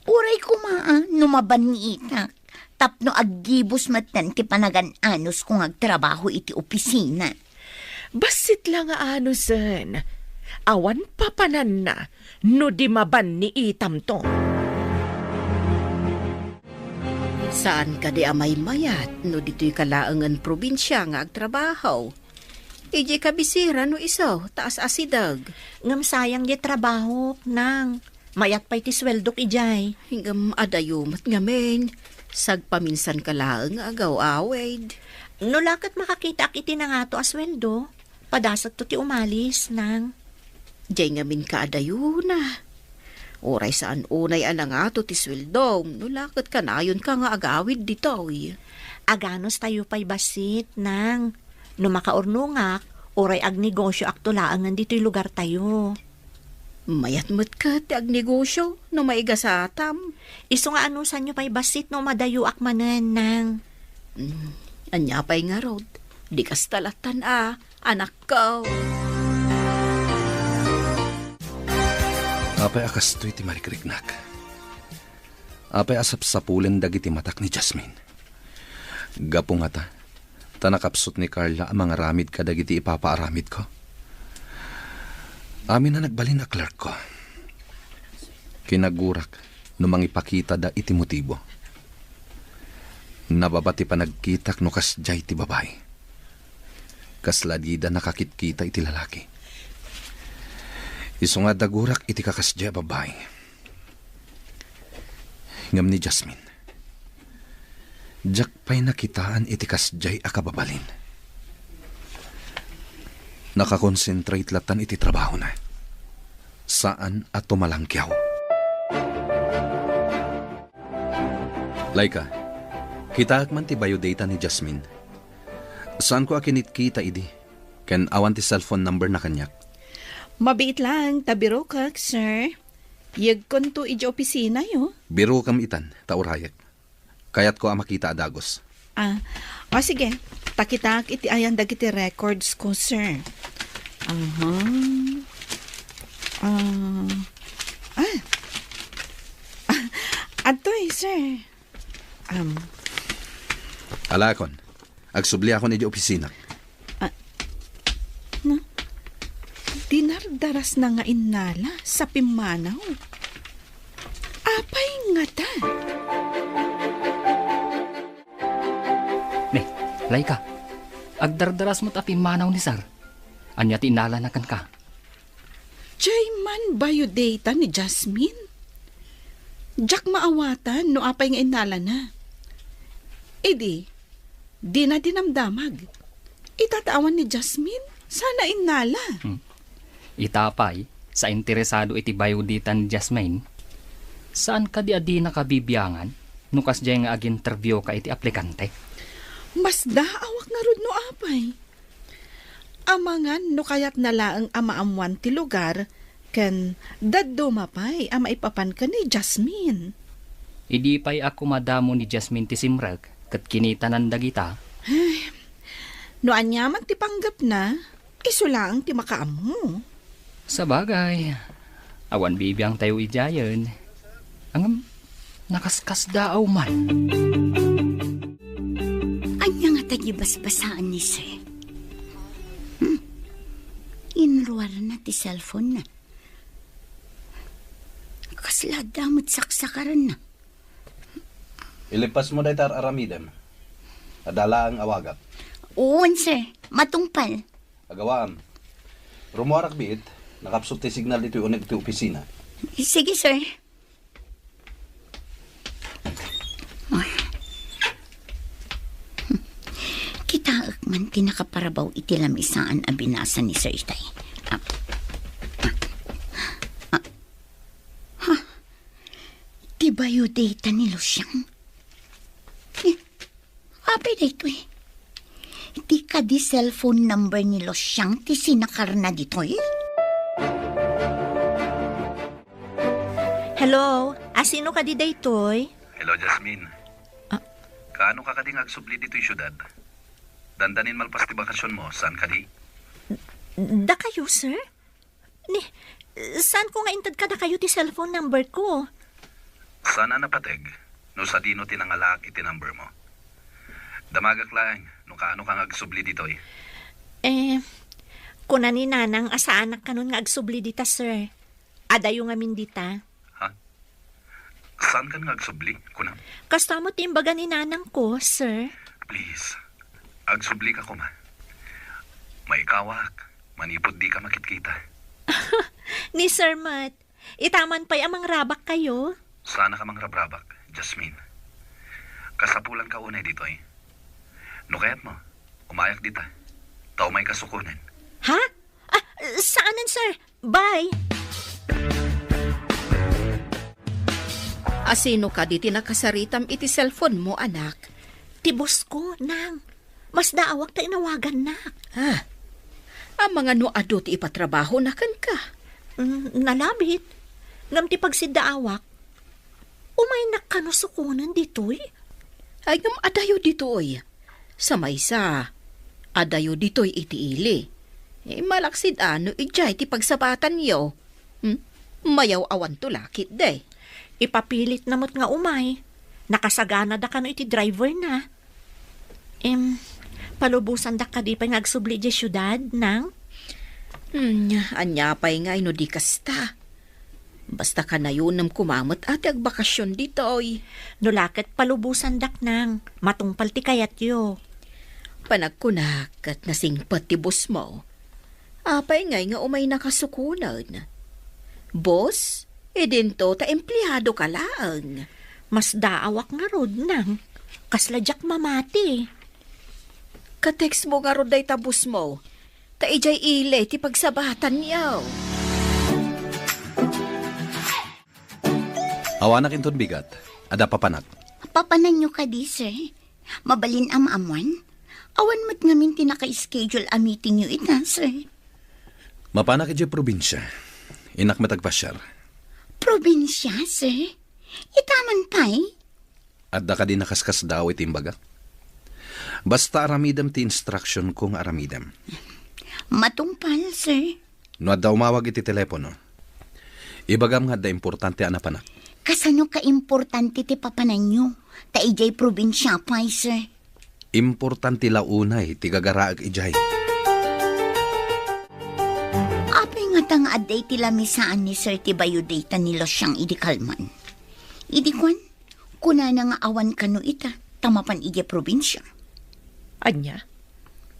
Uray koma, a, no mabanniitak, tapno aggibus metten ti panagan-anusko nga agtrabaho iti opisina. Bassit la nga anusen, awan papananna no di mabanniitamto. Saan kadi a maymayat no ditoyka laengen probinsia nga agtrabaho? Idiay kabisera no isu, ta as-asideg. Ngem sayang diay trabahok, nang. Mayat pay ti sueldok idiay. Ngem adayo met ngamin, sagpaminsanka laeng nga agaw-awid. No la ket makakitaak iti nangato a sueldo, padasekto ti umalis, nang. Diay ngamin kaadayona. Uray saan unay a nangato ti sueldom, no la ket kanayonka nga agawid ditoy. Aganustayo pay bassit, nang. No makaurnongak, uray agnegosioakto laengen ditoy lugartayo. Mayat met ket ti agnegosio no maigasatam. Isu nga anusanyo pay bassit no madayoak manen, nang. Mm, ania pay ngarud? Di kasta lattan a, anakko. Apay a kastoy ti marikriknak? Apay a sapsapulen dagiti matak ni Jasmine? Gapu ngata, ta nakapsut ni Carla a mangaramid kadagiti ipapaaramidko. Amin a nagbalin a clerkko. Kinagurak no mangipakitada iti motibo. Nababa ti panagkitak no kasdiay ti babai. Kasla dida nakakitkita iti lalaki. Isu nga dagurak iti kakasdiay a babai. Ngem ni Jasmine, diak pay nakitaan iti kasdiay a kababalin. Nakakonsentrate lattan iti trabahona. Saan a tumalangkiaw. Laika, kitaek man ti biodata ni Jasmine. Saanko a kinitkita idi, ken awan ti cellphone number na kaniak. Mabiit laeng ta birokak, sir. Yegkonto idiay opisinayo. Birokem itan, ta urayek. Kayatko a makita a dagus. Ah, o sige. Ta kitaek iti ayan dagiti records ko, sir. Aha. Ah. Ah. Ah, adtoy, sir. Um. Alakon. Agsubliakon idiay opisina. Ah, na, dinardarasna nga innala sa pimmanaw. Apay ngata? Ne, Laika, agdardaras met a pimmanaw ni Sir. Ania ti innalana kenka? Diay man biodata ni Jasmine? Diak maawatan no apay nga innalana. Idi, dina dinamdamag. Ita ta awan ni Jasmine, saan a innala. Hmm. Ita pay, sa interesado iti biodata ni Jasmine, saan kadi a dinaka bibiangan no kasdiay nga aginterviewka iti aplikante? Masdaawak ngarud no apay. Amangan no kayatna laeng a maammuan ti lugar ken dadduma pay a maipapan ken ni Jasmine. Idi pay a kumadamo ni Jasmine ti simrek ket kinitanan dagita. Ay, no aniaman ti panggepna, isu laeng ti makaammo. Sabagay, awan bibiangtayo idiayen. Ngem, nakaskasdaaw man. Ania ngata ti basbasaan ni Sir? Hmm? Inruarna ti cellphone-na. Kasla adda met saksakarenna. Ilipasmo dayta ar-aramidem. Adda laeng awagak. Wen, sir. Matungpal. Agawaam. Rummuarak biit, nakapsut ti signal ditoy uneg ti opisina. Sige, sir. Kitaek man ti nakaparabaw iti lamisaan a binasa ni Sir itay. Ah, ah, ah. Ha? Ti biodata ni Lucian? Eh, apay daytoy? Ti kadi cellphone number ni Lucian ti sinakarna ditoy? Hello, asino kadi daytoy? Hello, Jasmine. Ah. Kaano ka kadi nga agsubli ditoy siudad? Dandanin malpas ti bakasionmo, saan kadi? Dakayo, sir? Ni, Saanko nga inted kadakayo ti cellphone number ko. Saan a napateg no sadino ti nangalaak iti number mo. Damagak laeng no kaano ka nga agsubli ditoy. Eh, kuna ni Nanang a saanak kanon nga agsubli dita, sir. Adayo ngamin dita. Ha? Saan kan nga agsubli, kunam? Kasta met ti imbaga ni Nanang ko, sir. Please, agsubli ka koma. Maikawak, manipud di ka makitkita. Ni Sir met, itaman pay a mangrabak kayo? Saan ka mangrabrabak, Jasmine. Kasapulan ka unay ditoy. No kayat mo, umayak dita. Ta umay ka sukonen. Ha? Ah, saanen, sir. Bye. Asino kadi ti nakasaritam iti cellphone mo, anak? Ti boss ko, Nang. Masdaawak ta inawagannak. Ah, amangan no adu ti ipatrabahona kenka? Mm, nalabit. Ngem ti pagsiddaawak, umaynak kano sukonen ditoy? Ay, ngem adayo ditoy. Sa maysa, adayo ditoy iti ili. Eh, malaksid a no idiay ti pagsabatanyo. Hmm? Mayaw-awanto la ketdi. Ipapilitna met nga umay. Nakasaganada kano iti driverna. Em, palubosandak kadi pay nga agsubli idiay siudad, Nang? Hmm, ania pay ngay no di kasta? Basta kanayonem koma met a ti agbakasyon ditoy. No la ket palubosandak, Nang, matungpal ti kayatyo. Panagkunak ket nasingpet ti boss mo. Apay ngay nga umaynaka sukonen? Boss, idinto ta empleado ka laeng. Masdaawak ngarud, Nang. Kasla diak mamati. Ka-text mo ngarud dayta boss mo. Ta idiay ili ti pagsabatanyo. Awanak inton bigat. Adda papanak. Papananyo kadi, sir? Mabalin a maammuan? Awan met ngamin ti naka-schedule a meetingyo ita, sir. Mapanak idiay probinsia. Innak met agpasiar. Probinsia, sir? Itaman pay? Adda kadi nakaskasdaaw iti imbagak? Basta aramidem ti instruction ko nga aramidem. Matungpal, sir. No adda umawag iti telepono, ibagam nga adda importante a napanak. Kasano ka importante ti papananyo? Ta idiay probinsia pay, sir. Importante la unay ti gagaraek idiay. Apay ngata nga adda iti lamisaan ni sir ti biodata ni Luciang idi kalman? Idi kuan, kunana nga awan kano ita, ta mapan idiay probinsia. Ania?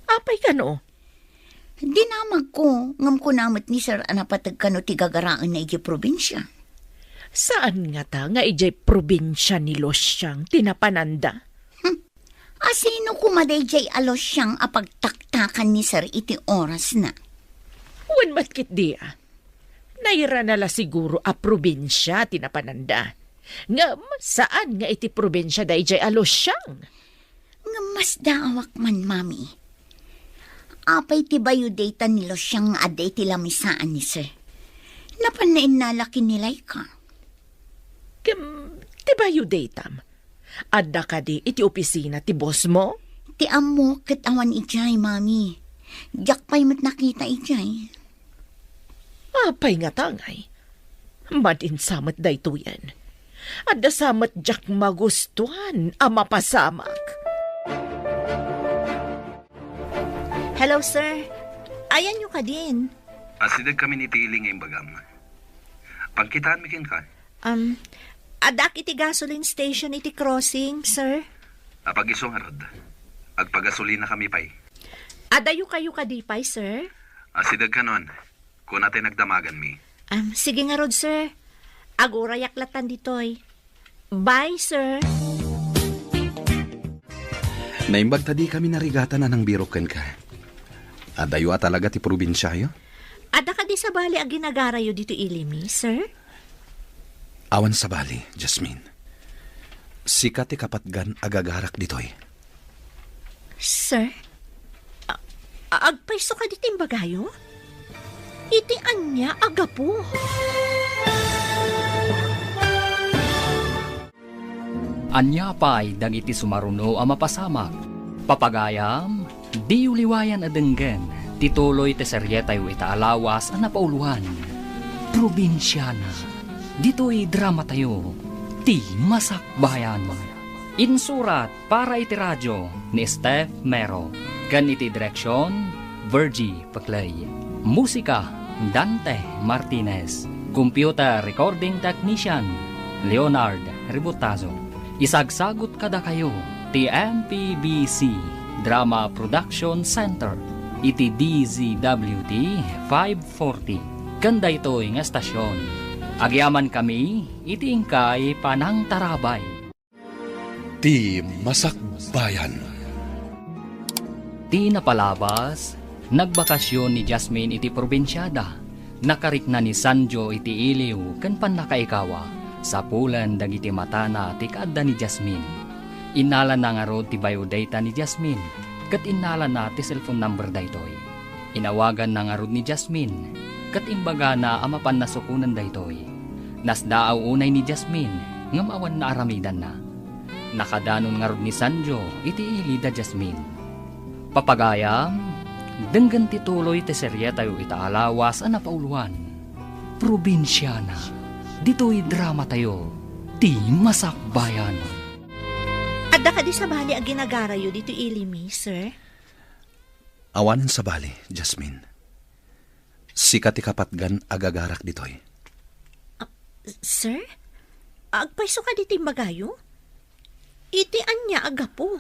Apay kano? Dinamagko, ngem kuna met ni sir a napateg kano ti gagaraenna idiay probinsia. Saan ngata nga idiay probinsia ni Luciang ti napananda? Hmm. Asino koma daydiay a Luciang a pagtaktakan ni sir iti orasna? Wen met ketdi a. Nairana la siguro a probinsia ti napananda. Ngem saan nga iti probinsia daydiay a Luciang? Ngem masdaawak man, Mami. Apay ti biodata ni Luciang nga adda iti lamisaan ni sir? Napanna innala ken ni Laika. Ngem ti biodatam, adda kadi iti opisina ti boss mo? Ti ammok ket awan idiay, Mami. Diak pay met nakita idiay. Apay ngata ngay? Madin sa met daytoyen. Adda sa met diak magustuan a mapasamak. Hello, sir. Ayanyo kadin? Asideg kami iti ili nga imbagam. Pagkitaanmi kenka. Um, addaak iti gasoline station iti crossing, sir. Apag-isu ngarud. Agpagasolina kami pay. Adayo kayo kadi pay, sir? Asideg kanon. Kuna ti nagdamaganmi. Um, sige ngarud, sir. Agurayak latan ditoy. Bye, sir. Naimbag ta di kami narigatan a nangbirok kenka. Adayo a talaga ti probinsiayo? Adda kadi sabali a ginagarayo ditoy ilimi, sir? Awan sabali, Jasmine. Sika ti kapatgan a gagarak ditoy. Sir? A-, a-, agpayso kadi ti imbagayo? Iti ania a gapu? Ania pay dagiti sumaruno a mapasamak? Papagayam, diyo liwayan a denggen ti tuloy ti serietayo ita a lawas a napauloan. Probinsiana. Ditoy dramatayo, Ti Masakbayan. Insurat para iti radio ni Steph Mero, ken iti direksyon, Virgie Peclay. Musika, Dante Martinez. Computer recording technician, Leonard Ributazo. Isagsagut kadakayo ti M P B C Drama Production Center iti D Z W T five forty. Ken daytoy nga estasyon, agyamankami iti inkay panangtarabay. Ti Masakbayan. Ti napalabas, nagbakasyon ni Jasmine iti probinsiada. Nakarikna ni Sanjo iti iliw ken pannakaikawa. Sapulen dagiti matana ti kaadda ni Jasmine. Innalana ngarud ti biodata ni Jasmine, ket innalana ti cellphone number daytoy. Inawaganna ngarud ni Jasmine, ket imbagana a mapan nasukonen daytoy. Nasdaaw unay ni Jasmine, ngem awan naaramidanna. Nakadanon ngarud ni Sanjo iti ili da Jasmine. Papagayam, denggen ti tuloy ti serietayo ita a lawas a napauluan. Probinsiana, ditoy dramatayo, Ti Masakbayan. Adda kadi sabali a ginagarayo ditoy ili mi, sir? Awanen sabali, Jasmine. Sika ti kapatgan a gagarak ditoy. Ah, sir? Agpayso kadi ti imbagayo? Iti ania a gapu?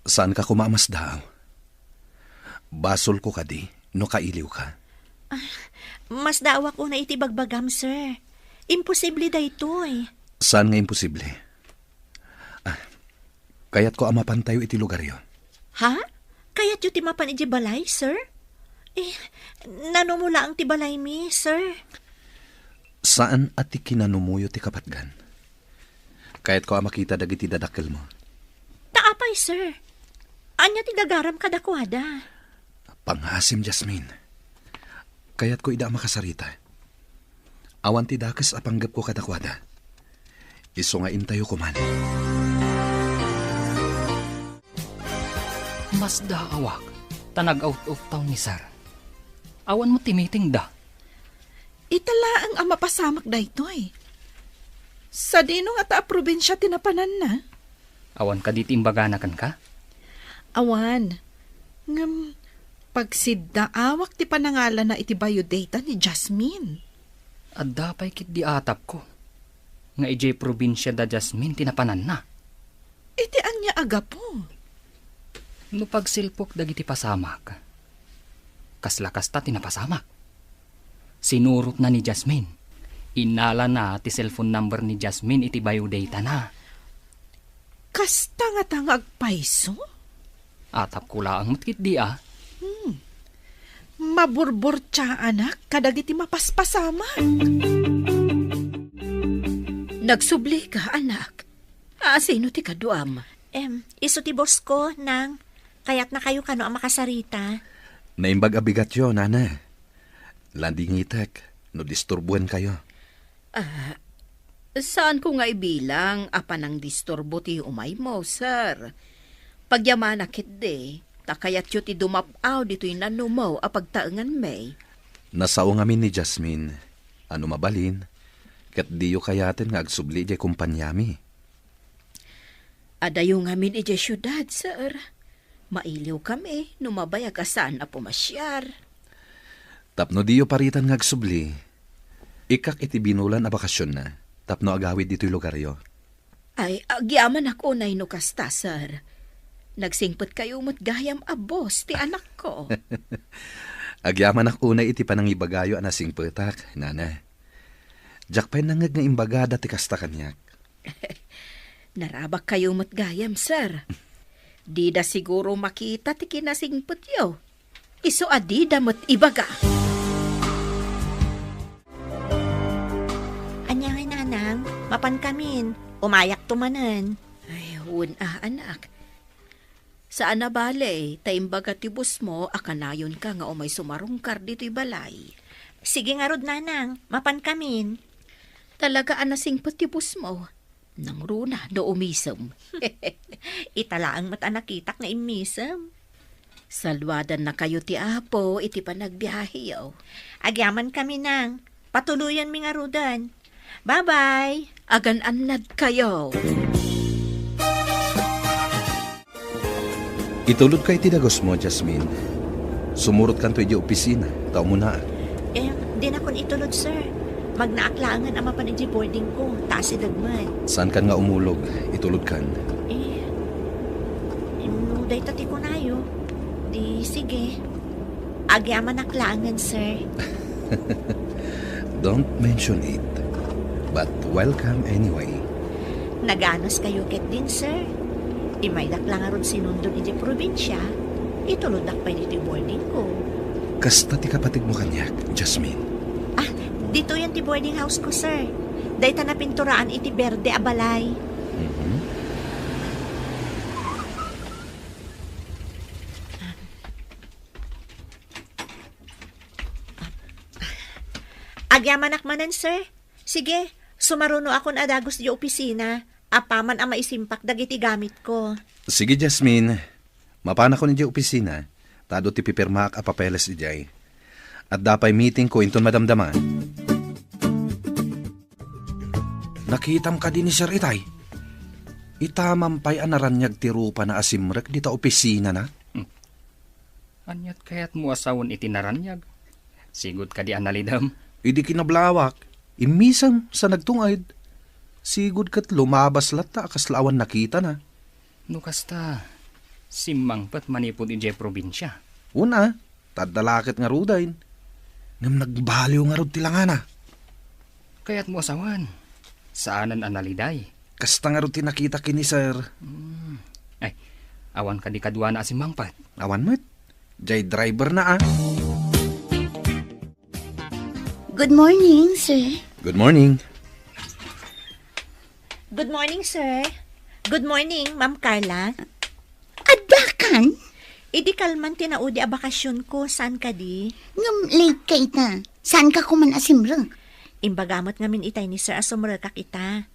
Saanka koma a masdaaw? Basolko kadi no kailiwka? Ah, masdaawak unay iti bagbagam, sir. Imposible daytoy. Saan nga imposible? Ah, kayatko a mapantayo iti lugaryo. Ha? Kayatyo ti mapan idiay balay, sir? Eh, nanumo laeng ti balaymi, sir. Saan a ti kinanumoyo ti kapatgan. Kayatko a makita dagiti dadakkelmo. Ta apay, sir? Ania ti gagaram kadakuada? Pangngaasim, Jasmine. Kayatko ida a makasarita. Awan ti dakes a panggepko kadakuada. Isu nga intayo koman. Masdaawak, ta nag-out of town ni Sir. Awan met ti meeting da. Ita laeng a mapasamak daytoy. Sadino ngata a probinsia ti napananna? Awan kadi ti imbagana kenka? Awan. Ngem, pagsiddaawak ti panangalana iti biodata ni Jasmine. Adda pay ketdi atapko nga idiay probinsia da Jasmine ti napananna. Iti ania a gapu? No pagsilpok dagiti pasamak, kasla kasta ti napasamak. Sinurotna ni Jasmine. Innalana ti cellphone number ni Jasmine iti biodatana. Kasta ngata nga agpayso? Atapko laeng met ketdi a. Hmm. Maburburtiaanak kadagiti mapaspasamak. Nagsublika, anak. A, sino ti kaduam? Em, isu ti boss ko, Nang. Kayatnakayo kano a makasarita? Naimbag a bigatyo, Nana. Landingitek no disturbuenkayo. Ah, saanko nga ibilang a panangdisturbo ti umaymo, sir. Pagyamanak ketdi, ta kayatyo ti dumap-aw ditoy nanumo a pagtaenganmi. Nasao ngamin ni Jasmine a no mabalin, ket diyo kayaten nga agsubli idiay kompaniami. Adayo ngamin idiay siudad, sir. Mailiwkami no mabayag a saan a pumasiar. Tapno diyo paritan nga agsubli, ikkak iti binulan a bakasionna tapno agawid ditoy lugaryo. Ay, agyamanak unay no kasta, sir. Nagsingpetkayo met gayam a boss ti anakko. Agyamanak unay iti panangibagayo a nasingpetak, Nana. Diak pay nangngeg nga imbagada ti kasta kaniak. Narabakkayo met gayam, sir. Dida siguro makita ti kinasingpetyo. Isu a dida met ibaga. Ania ngay, Nanang? Mapankamin. Umayakto manen. Ay, wen a, anak. Saan a bale, ta imbaga ti boss mo a kanayonka nga umay sumarungkar ditoy balay. Sige ngarud, Nanang, mapankamin. Talaga a nasingpet ti boss mo. Nangruna no umisem. Ita laeng met a nakitak nga immisem. Saluadannakayo ti Apo iti panagbiaheyo. Agyamankami, Nang. Patuloyanmi ngaruden. Bye-bye. Agan-annad kayo. Itulodka iti dagusmo, Jasmine. Sumurotkanto idiay opisina, ta umunaak. Eh, dinakon itulod, sir. Magnaak laengen a mapan idiay boarding ko, ta asideg met. Saankan nga umulog, itulodkan. Eh, no dayta ti kunayo, di sige. Agyamanak laengen, sir. Don't mention it. But welcome anyway. Naganos kayo ketdin, sir. Imaydak la ngarud sinundon idiay probinsia, ituloddak pay ditoy boarding ko. Kasta ti kapateg mo kaniak, Jasmine. Ah, ditoyen ti boarding house ko, sir. Dayta napinturaan iti berde a balay. Mhm. Agyamanak manen, sir. Sige, sumarunoakon a dagus idiay opisina, apaman a maisimpak dagiti gamitko. Sige, Jasmine. Mapanakon idiay opisina, ta adu ti pipirmaak a papeles idiay. Adda pay meetingko inton madamdama. Nakitam kadi ni Sir Itay? Itamam pay a naraniag ti rupana a simrek dita opisinana? Hmm. Aniat kayatmo a sawen iti naraniag? Sigud kadi a nalidem? Idi kinablawak, immisem sa nagtunged. Sigud ket lumabas latta a kasla awan nakitana. No kasta, simmangpet manipud idiay probinsia. Una, ta adda la ket ngaruden. Ngem nagbaliw ngarud ti langana. Kayatmo a sawen, saanen a naliday. Kasta ngarud ti nakita ken ni Sir. Hmm. Ay, awan kadi kaduana a simmangpet? Awan met. Jay driver na, ah. Good morning, sir. Good morning. Good morning, sir. Good morning, Ma'am Carla. Addakan? Idi kalman ti naudi a bakasionko, saan kadi? Ngem late ka ita. Saan ka kuman a simrek? Imbaga met ngamin itay ni sir a sumrekak ita.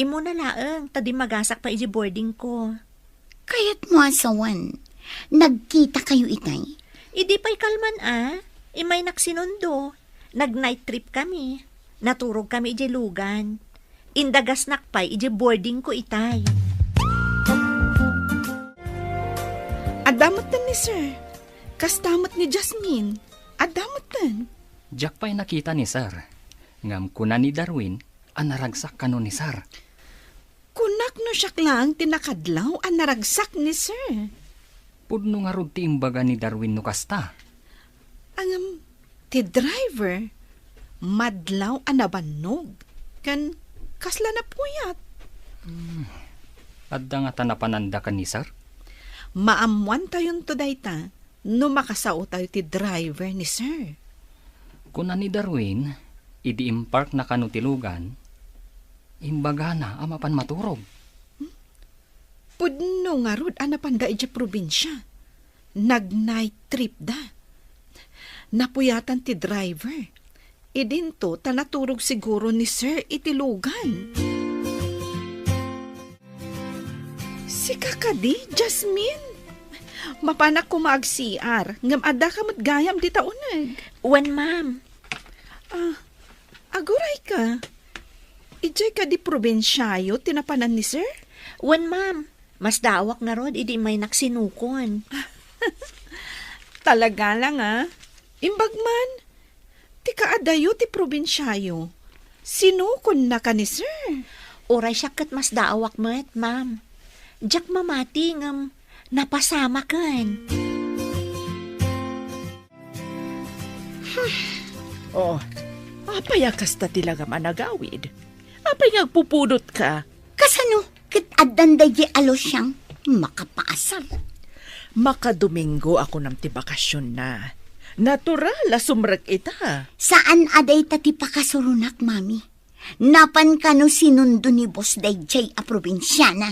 Immuna laeng, ta dimmagasak pay idiay boarding ko. Kayatmo a sawen, nagkita kayo itay? Idi pay kalman a, imaynak sinundo. Nag-night trip kami. Naturog kami idiay lugan. Indagasnak pay idiay boarding ko itay. Adda metten ni sir. Kasta met ni Jasmine. Adda metten. Diak pay nakita ni sir. Ngem kuna ni Darwin a naragsak kano ni sir. Kunak no siak laeng ti nakadlaw a naragsak ni sir. Pudno ngarud ti imbaga ni Darwin no kasta. Ngem, ti driver, madlaw a nabannog, ken kasla napuyat. Hmm. Adda ngata napananda ken ni sir? Maammoantayonto dayta no makasaotayo ti driver ni sir. Kuna ni Darwin, idi imparkna kano ti lugan, imbagana a mapan maturog. Hmm? Pudno ngarud a napanda idiay probinsia. Nag-night trip da. Napuyatan ti driver. Idinto ta naturog siguro ni sir iti lugan. Sika kadi, Jasmine? Mapanak koma ag-C R, ngem addaka met gayam dita uneg. Wen, ma'am. Ah, agurayka. Idiay kadi probinsiayo ti napanan ni sir? Wen, ma'am. Masdaawak ngarud idi imaynak sinukon. Talaga lang, ah. Imbag man, ti kaadayo ti probinsiayo. Sinukonnaka ni sir? Uray siak ket masdaawak met, ma'am. Diak mamati ngem napasamaken. Oh, apay a kasta ti langam a nagawid? Apay nga agpupudotka? Kasano ket addan daydiay a Luciang makapaasar? Makadomingo a kunam ti bakasionna. Natural a sumrek ita. Saan a dayta ti pakasuronak, mami. Napan kano sinundo ni boss daydiay a probinsiana.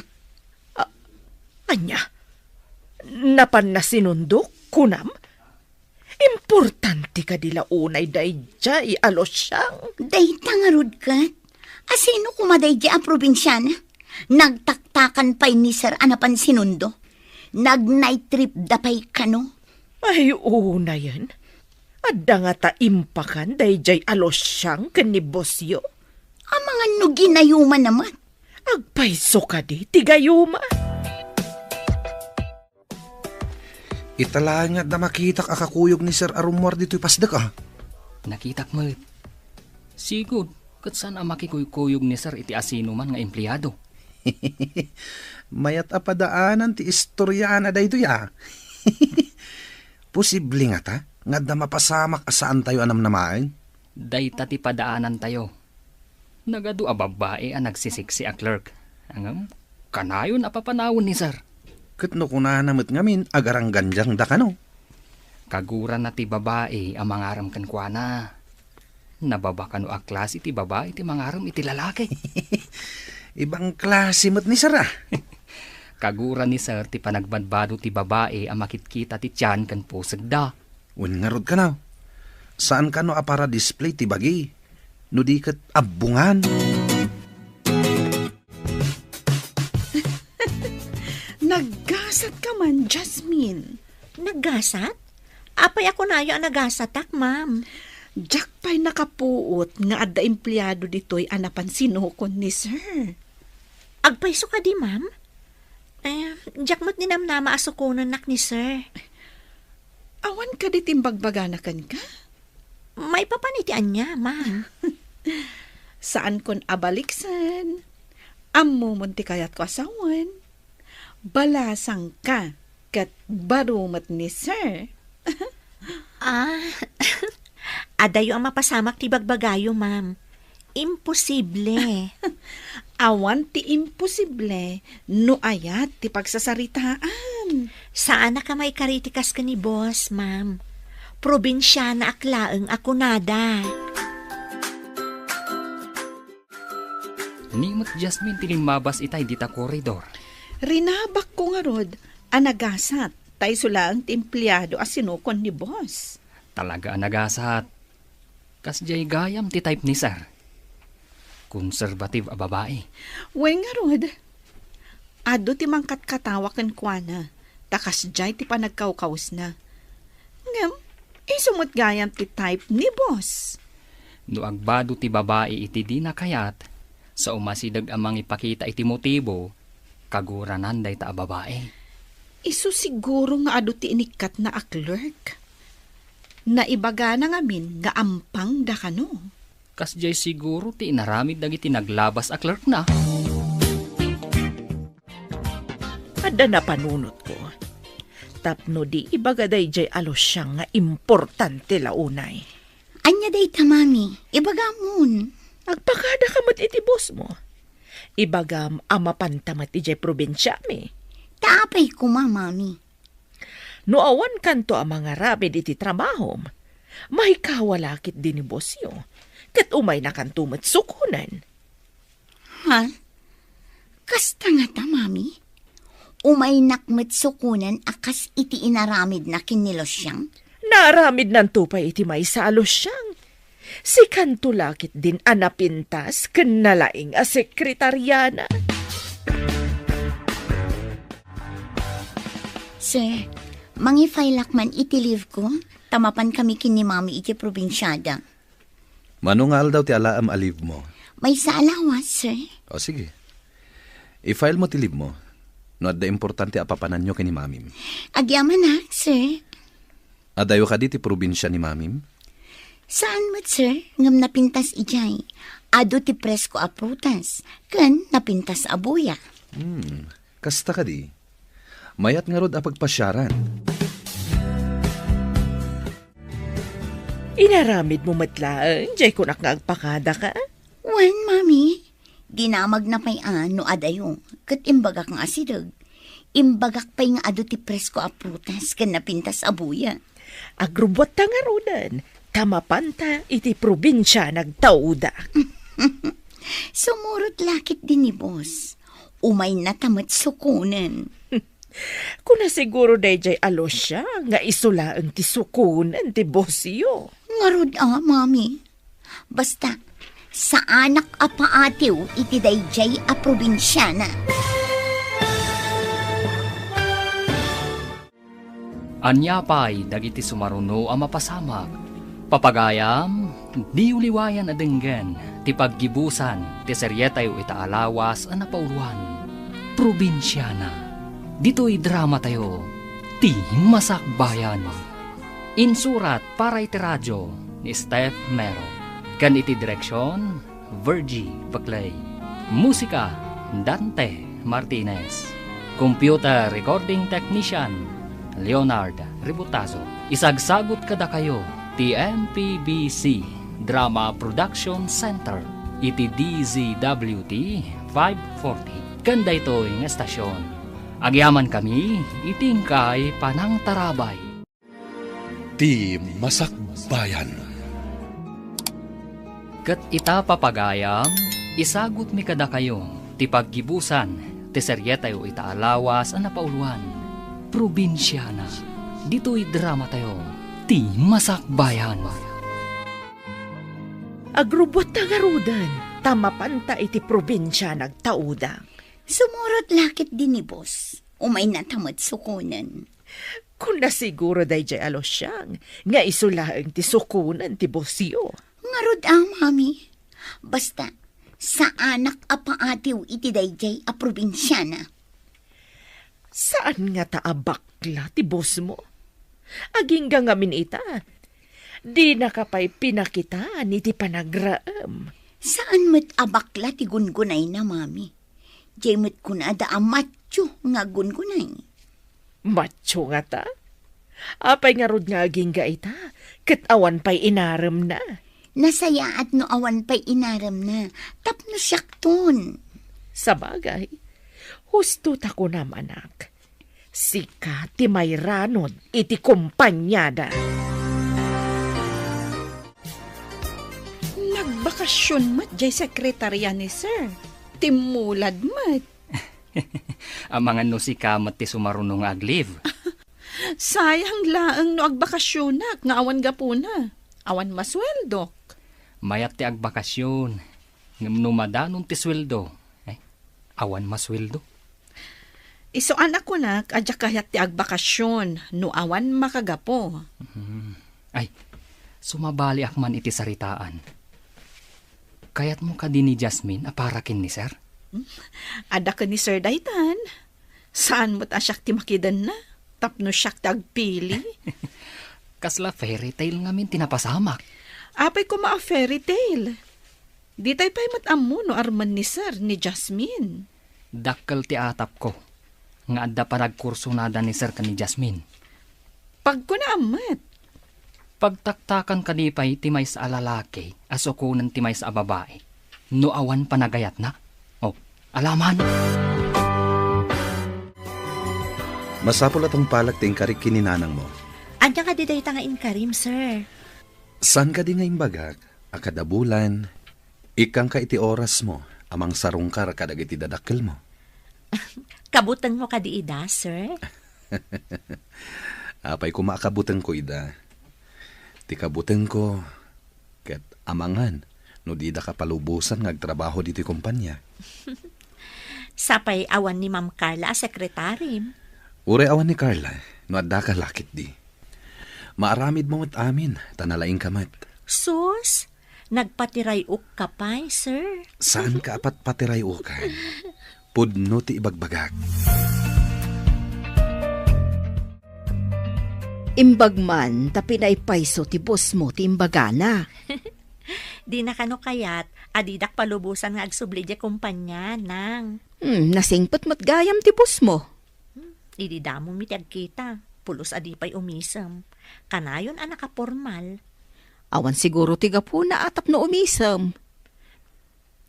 A-, ania? Napanna sinundok, kunam? Importante kadi la unay daydiay a Luciang? Dayta ngarud ket, asino koma daydiay a probinsiana? Nagtaktakan pay ni sir a napan sinundo. Nag-night trip da pay kano. Ay, unayen. Adda ngata impakan daydiay a Lucian ken ni bossyo? Amangan no ginayumanna met. Agpayso kadi ti gayuma? Ita laeng nga adda makitak a kakuyog ni Sir a rummuar ditoy pasdek, a. Nakitak met. Sigud, ket saan a makikuykuyog ni Sir iti asinoman nga empleado. Mayat a padaanan ti istoriana daytoy, a. Posible ngata nga adda mapasamak a saantayo a namnamaen? Dayta ti padaanantayo. Nagadu a babbai a nagsisiksi a clerk. Ngem, kanayon a papanawen ni Sir. Ket no kunana met ngamin, agaranggandiangda kano? Kagurana ti babai a mangarem kenkuana. Nababa kano a klase ti babai ti mangarem iti lalaki. Ibang klase met ni Sir, a. Kagura ni Sir ti panagbadbado ti babai a makitkita ti tian ken pusegda. Wen ngarud kano, saan kano a para display ti bagi, no di ket abbongan? Naggasat ka man, Jasmine. Naggasat? Apay a kunayo a nagasatak, ma'am? Diak pay nakapuot nga adda empleado ditoy a napan sinukon ni Sir. Agpayso kadi, ma'am? Eh, diak met ninamnama a sukonennak ni Sir. Awan kadi ti imbagbagana kenka? Maipapan iti ania, ma'am? Saankon a baliksen. Ammomon ti kayatko a sawen. Balasangka ket baro met ni Sir. Ah, adayo a mapasamak ti bagbagayo, ma'am. Imposible. Awan ti imposible no ayat ti pagsasaritaan. Saanak a maikari ti kas ken ni boss, ma'am. Probinsianaak laeng a kunada. Ni met Jasmine ti limmabas itay dita koridor. Rinabakko ngarud a nagasat ta isu laeng ti empleado a sinukon ni boss. Talaga a nagasat. Kasdiay gayam ti type ni Sir. Conservative a babai. Wen ngarud, adu ti mangkatkatawa kenkuana, ta kasdiay ti panagkawkawesna. Ngem, isu met gayam ti type ni boss. No agbado ti babai iti dina kayat, sa umasideg a mangipakita iti motibo, kaguranan dayta a babai. Isu siguro nga adu ti inikkatna a clerk. Naibagana ngamin nga ampangda kano. Kasdiay siguro ti inaramid dagiti naglabas a clerkna. Adda napanunotko. Tapno di ibaga daydiay a Lucian nga importante la unay. Ania dayta, Mami? Ibagamon. Agpakada ka met iti boss mo. Ibagam a mapanta met idiay probinsiami. Ta apay koma, Mami? No awan kanto a mangaramid iti trabahom, maikawa la ketdi ni bossyo, ket umayna kanto met sukonen. Ha? Kasta ngata, Mami? Umaynak met sukonen a kas iti inaramidna ken ni Lucian? Naaramidnanto pay iti maysa a Lucian. Sikanto la ketdin a napintas ken nalaing a sekretariana. Sir, mangi-file-ak man iti leave ko, ta mapan kami ken ni Mami iti probinsiada. Mano nga aldaw ti alaem a leave mo? Maysa a lawas, sir. O, sige. I-file mo ti leave mo. No adda importante a papananyo ken ni Mamim. Agyamanak, sir. Adayo kadi ti probinsia ni Mamim? Saan met, sir, ngem napintas idiay. Adu ti presko a prutas, ken napintas a buya. Hmm, kasta kadi. Mayat ngarud a pagpasiaran. Inaramid mo met laeng, jay kunak nga agpakada ka? Wen, Mami. Dinamagna pay a no adayo, ket imbagak nga asideg. Imbagak pay nga adu ti presko a prutas ken napintas a buya. Agrubbuatta ngaruden, ta mapanta iti probinsia nagtauda. Sumurot la ketdi ni boss. Umaynata met sukonen. Kuna siguro daydiay a Lucia nga isu laeng ti sukonen ti bossyo. Ngarud a, Mami. Basta, saanak a paatiw iti daydiay a probinsiana. Ania pay dagiti sumaruno a mapasamak Papagayam, diyo liwayan a denggen ti paggibusan ti serietayo ita a lawas a napauloan, Probinsiana. Ditoy dramatayo, Ti Masakbayan. Insurat para iti radio ni Steph Mero. Ken iti direksion, Virgie Paclay. Musika, Dante Martinez. Computer recording technician, Leonard Ributazo. Isagsagut kadakayo ti M P B C Drama Production Center iti D Z W T five forty. Ken daytoy nga estasion, agyamankami iti inkay panangtarabay. Ti Masakbayan. Ket ita, papagayam, isagutmi kadakayo ti paggibusan ti serietayo ita a lawas a napauloan, Probinsiana. Ditoy dramatayo, Ti Masakbayan. Agrubbuatta ngaruden, ta mapanta iti probinsia nagtauda. Sumurot la ketdi ni boss. Umaynata met sukonen. Kuna siguro daydiay a Luciang nga isu laeng ti sukonen ti bossyo. Ngarud a, mami. Basta, saanak a paatiw iti daydiay a probinsiana. Saan ngata a bakla ti bossmo? Agingga ngamin ita, dinaka pay pinakitaan iti panagraem. Saan met a bakla ti gungunayna, mami. Diay met kunada a macho nga aggungunay. Macho ngata? Apay ngarud nga agingga ita, ket awan pay inaremna? Nasayaat no awan pay inaremna, tapno siakton. Sabagay, husto ta kunam, anak. Sika ti mairanod iti kompaniada. Nagbakasion met diay sekretaria ni Sir. Timmulad met. Amangan no sika met ti sumaruno nga ag-leave. Sayang laeng no agbakasionak nga awan gapuna. Awan masueldok. Mayat ti agbakasion, ngem no madanon ti sueldo, eh, awan masueldo. Isu a nakunak a diak kayat ti agbakasion no awan makagapu. Mhm. Ay, sumabaliak man iti saritaan. Kayatmo kadi ni Jasmine a para ken ni Sir? Adda ken ni Sir daytan. Saan met a siak ti makidenna, tapno siak ti agpili. Kasla fairy tale ngamin ti napasamak. Apay koma a fairy tale? Ditay pay met ammo no armen ni Sir ni Jasmine. Dakkel ti atapko nga adda panagkursonada ni Sir ken ni Jasmine. Pagkunam met. Pagtaktakan kadi pay ti maysa a lalaki a sukonen ti maysa a babai no awan panagayatna? Oh, alaman! Masapul a tungpalek ti inkarik ken ni nanangmo. Ania kadi dayta nga inkarim, sir? Saan kadi nga imbagak a kada bulan, ikkangka iti orasmo a mangsarungkar kadagiti dadakkelmo? Kabutengmo kadi ida, sir? Apay koma a kabutengko ida? Ti kabutengko ket amangan no didaka palubosan nga agtrabaho ditoy kompania. Sapay awan ni Ma'am Carla a sekretarim. Uray awan ni Carla, no addaka la ketdi. Maaramidmo met amin, ta nalaingka met. Sus, nagpatiray-okka pay, sir. Saanka a patpatiray-okan? Pudno ti ibagbagak. Imbag man ta pinaipayso ti bossmo ti imbagana. Dina kano kayat a didak palubosan nga agsubli diay kompania, nang. Hmm, nasingpet met gayam ti bossmo. Hmm, idi damomi ti agkita, pulos a di pay umisem. Kanayon a nakapormal. Awan siguro ti gapuna a tapno umisem.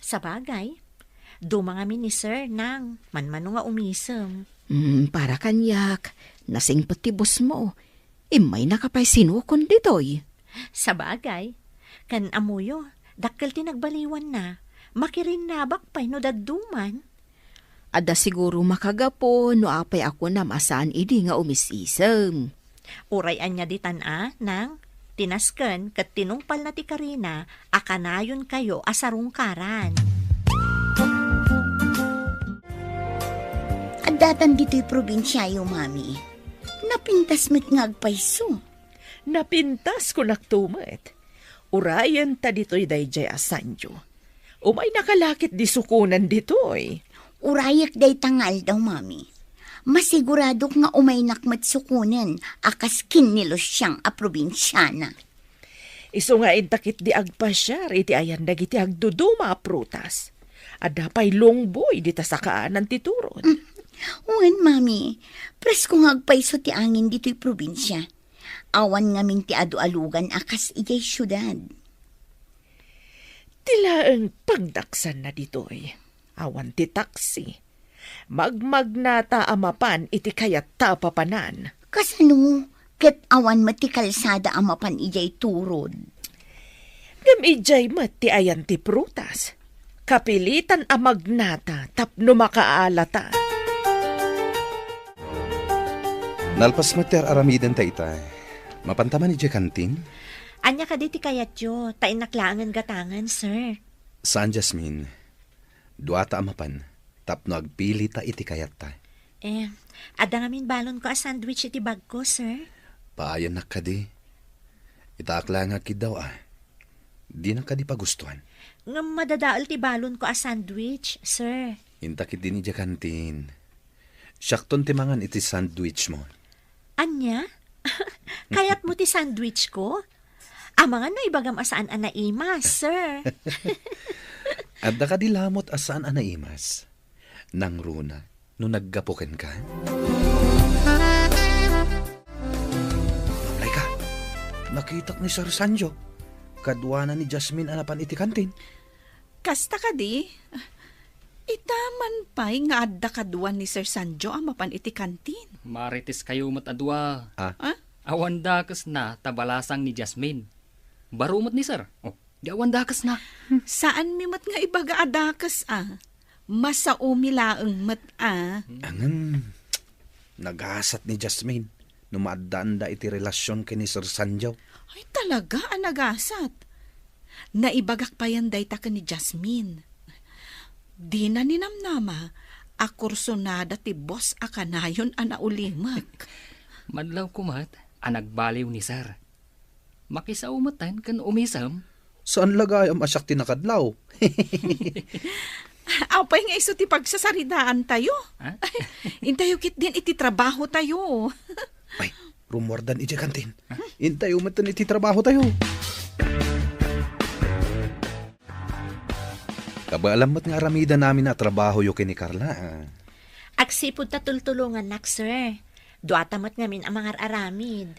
Sabagay, duma ngamin ni Sir, nang, manmano nga umisem. Hmm, para kaniak, nasingpet ti bossmo. Immaynaka pay sinukon ditoy. Sabagay, ken ammoyo, dakkel ti nagbaliwanna. Makirinnabak pay no dadduman. Adda siguro makagapu no apay a kunam a saan idi nga umis-isem. Uray ania ditan a, nang, ti nasken ket tinungpalna ti karina a kanayonkayo a sarungkaran. Addatan ditoy probinsiayo, Mami. Napintas met nga agpayso. Napintas kunakto met. Urayen ta ditoy daydiay a Sandio. Umaynaka la ketdi sukonen ditoy. Urayek dayta nga aldaw, Mami. Masiguradok nga umaynak met sukonen a kas ken ni Luciang a probinsiana. Isu nga inta ketdi agpasiar iti ayan dagiti agduduma a prutas. Adda pay lungboy dita sakaanan ti turod. Mm. Wen, Mami, presko nga agpayso ti angin ditoy probinsia. Awan ngamin ti adu-alugan a kas idiay siudad. Ti laeng pagdaksanna ditoy, awan ti taksi. Magmagnata a mapan iti kayatta a papanan. Kasano ket awan met ti kalsada a mapan idiay turod? Ngem idiay met ti ayan ti prutas. Kapilitan a magnata tapno makaalata. Nalpas met ti ar-aramidenta ita. Mapanta man idiay kantin? Ania kadi ti kayatyo? Ta innak laengen gatangen, sir. Saan, Jasmine. Duata a mapan tapno agpilita iti kayatta. Eh, adda ngamin balonko a sandwich iti bagko, sir. Paayannak kadi. Itaak laeng nga agkiddaw a. Dinak kadi pagustuan. Ngem madadael ti balonko a sandwich, sir. Inta ketdin idiay kantin. Siakton ti mangan iti sandwich mo. Ania? Kayatmo ti sandwich ko? Amangan no ibagam a saan a naimas, sir. Adda kadi lamot a saan a naimas? Nangruna no naggapu kenka? Ablayka, nakitak ni Sir Sanjo. Kaduana ni Jasmine a napan iti kantin. Kasta kadi? Ita man pay nga adda kadua ni Sir Sanjo a mapan iti kantin. Mariteskayo met a dua. Ah? Ah? Awan dakesna ta balasang ni Jasmine. Baro met ni Sir. Oh, di awan dakesna. Saanmi met nga ibaga a dakes a. Masaomi laeng met a. Ngem, nagasat ni Jasmine no maaddaanda iti relasion ken ni Sir Sanjo. Ay, talaga a nagasat. Naibagak payen dayta ken ni Jasmine. Dina ninamnama a kursunada ti boss a kanayon a naulimek. Madlawko met a nagbaliw ni Sir. Makisao metten ken umisem. Saan la gayam a siak ti nakadlaw? Apay nga isu ti pagsasaridaantayo? Ha? Intayo ketdin iti trabahotayo. Ay, rummuardan idiay kantin. Intayo metten iti trabahotayo. Kabaelam met nga aramidennami a trabahoyo ken ni Carla, ah. Agsipud ta tultulongannak, sir. Duata met ngamin a mangar-aramid.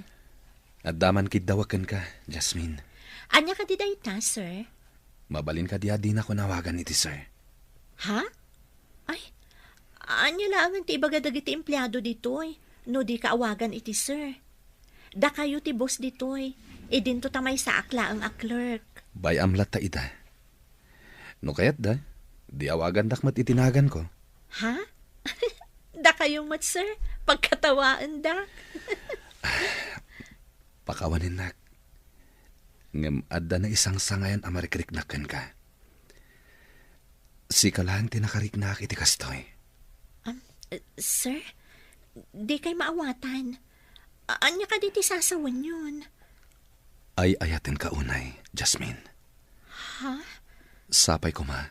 Adda man kiddawek kenka, Jasmine. Ania kadi dayta, sir? Mabalin kadi a dinako awagan iti sir? Ha? Ay, ania laengen ti ibaga dagiti empleado ditoy no dika awagan iti sir? Dakayo ti boss ditoy. Idinto ta maysaak laeng a clerk. Bay-am latta ida. No kayatda, di awagandak met iti naganko. Ha? Dakayo met, sir? Pagkatawaendak. Pakawanennak. Ngem adda naisangsangayan a marikriknak kenka. Sika laeng ti nakariknak iti kastoy. Am, eh, sir, dikay maawatan. A-, ania kadi ti sasawenyon? Ay-ayatenka unay, Jasmine. Ha? Sapay koma,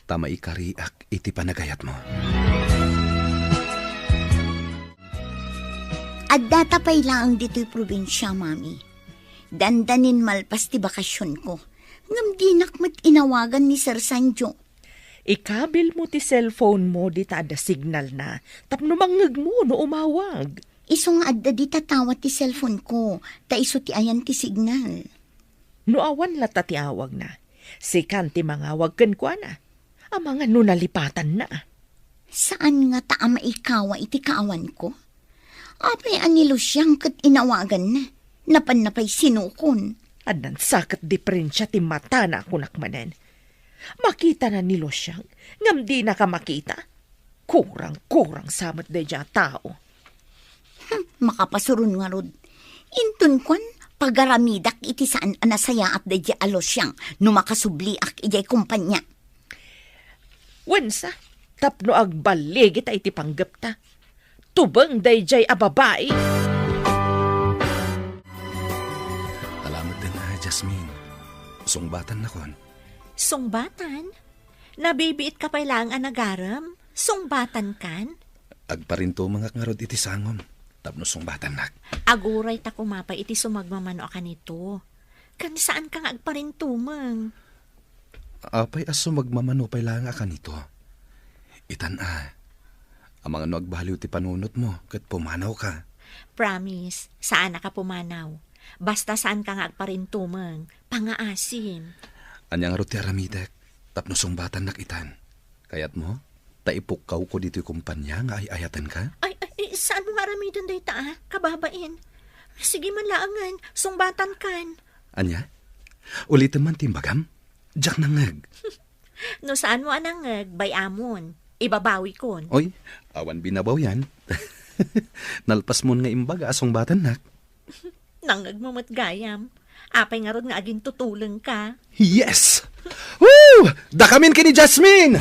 ta maikariak iti panagayatmo. Addata pay laeng ditoy probinsia, Mami. Dandanin malpas ti bakasionko. Ngem dinak met inawagan ni Sir Sanjo. Ikabilmo ti cellphone mo dita adda signalna tapno mangngegmo no umawag. Isu nga adda dita tawat ti cellphone ko, ta isu ti ayan ti signal. No awan latta ti awagna, sikan ti mangawag kenkuana. Amangan no nalipatanna. Saan ngata a maikawa iti kaawanko? Apay a ni Lucian ket inawaganna? Napanna pay sinukon. Addan sa ket diferensia ti matana a kunak manen. Makitana ni Lucian, ngem dinaka makita. Kurang-kurang sa met daydiay a tao. Hmm, makapasuron ngarud. Inton kuan, pagaramidak iti saan a nasayaat daydiay a Lucian no makasubliak idiay kompania. Wensa, tapno agballigita iti panggepta. Tubeng daydiay a babai. Jasmine, sungbatan nakon. Sungbatan? Nabibiit ka pay laeng a nagarem? Sungbatan kan? Agparintumengak ngarud iti sangom tapno sungbatannak. Aguray ta kumapay iti sumagmamano a kanito. Kan saan ka nga agparintumeng? Apay a sumagmamano pay laeng a kanito? Itan a, amangan no agbaliw ti panunotmo ket pumanawka. Promise, saan a ka pumanaw. Basta saan ka nga agparintumeng, pangaasim. Ania ngarud ti aramidek tapno sungbatannak itan? Kayatmo? Ta ipukkawko ditoy kompania nga ay-ayatenka? Ay, ay, ay, saan mo nga aramiden dayta, ah? Kababain. Sige man laengen, sungbatan kan. Ania? Ulitem man ti imbagam? Diak nangngeg. No saan mo a nangngeg, bay-amon. Ibabawikon. Oy, awan binabawian. Nalpasmon nga imbaga a sungbatannak. Nangngegmo met gayam. Apay ngarud nga agintutulengka? Yes! Woo! Dakamin ken ni Jasmine!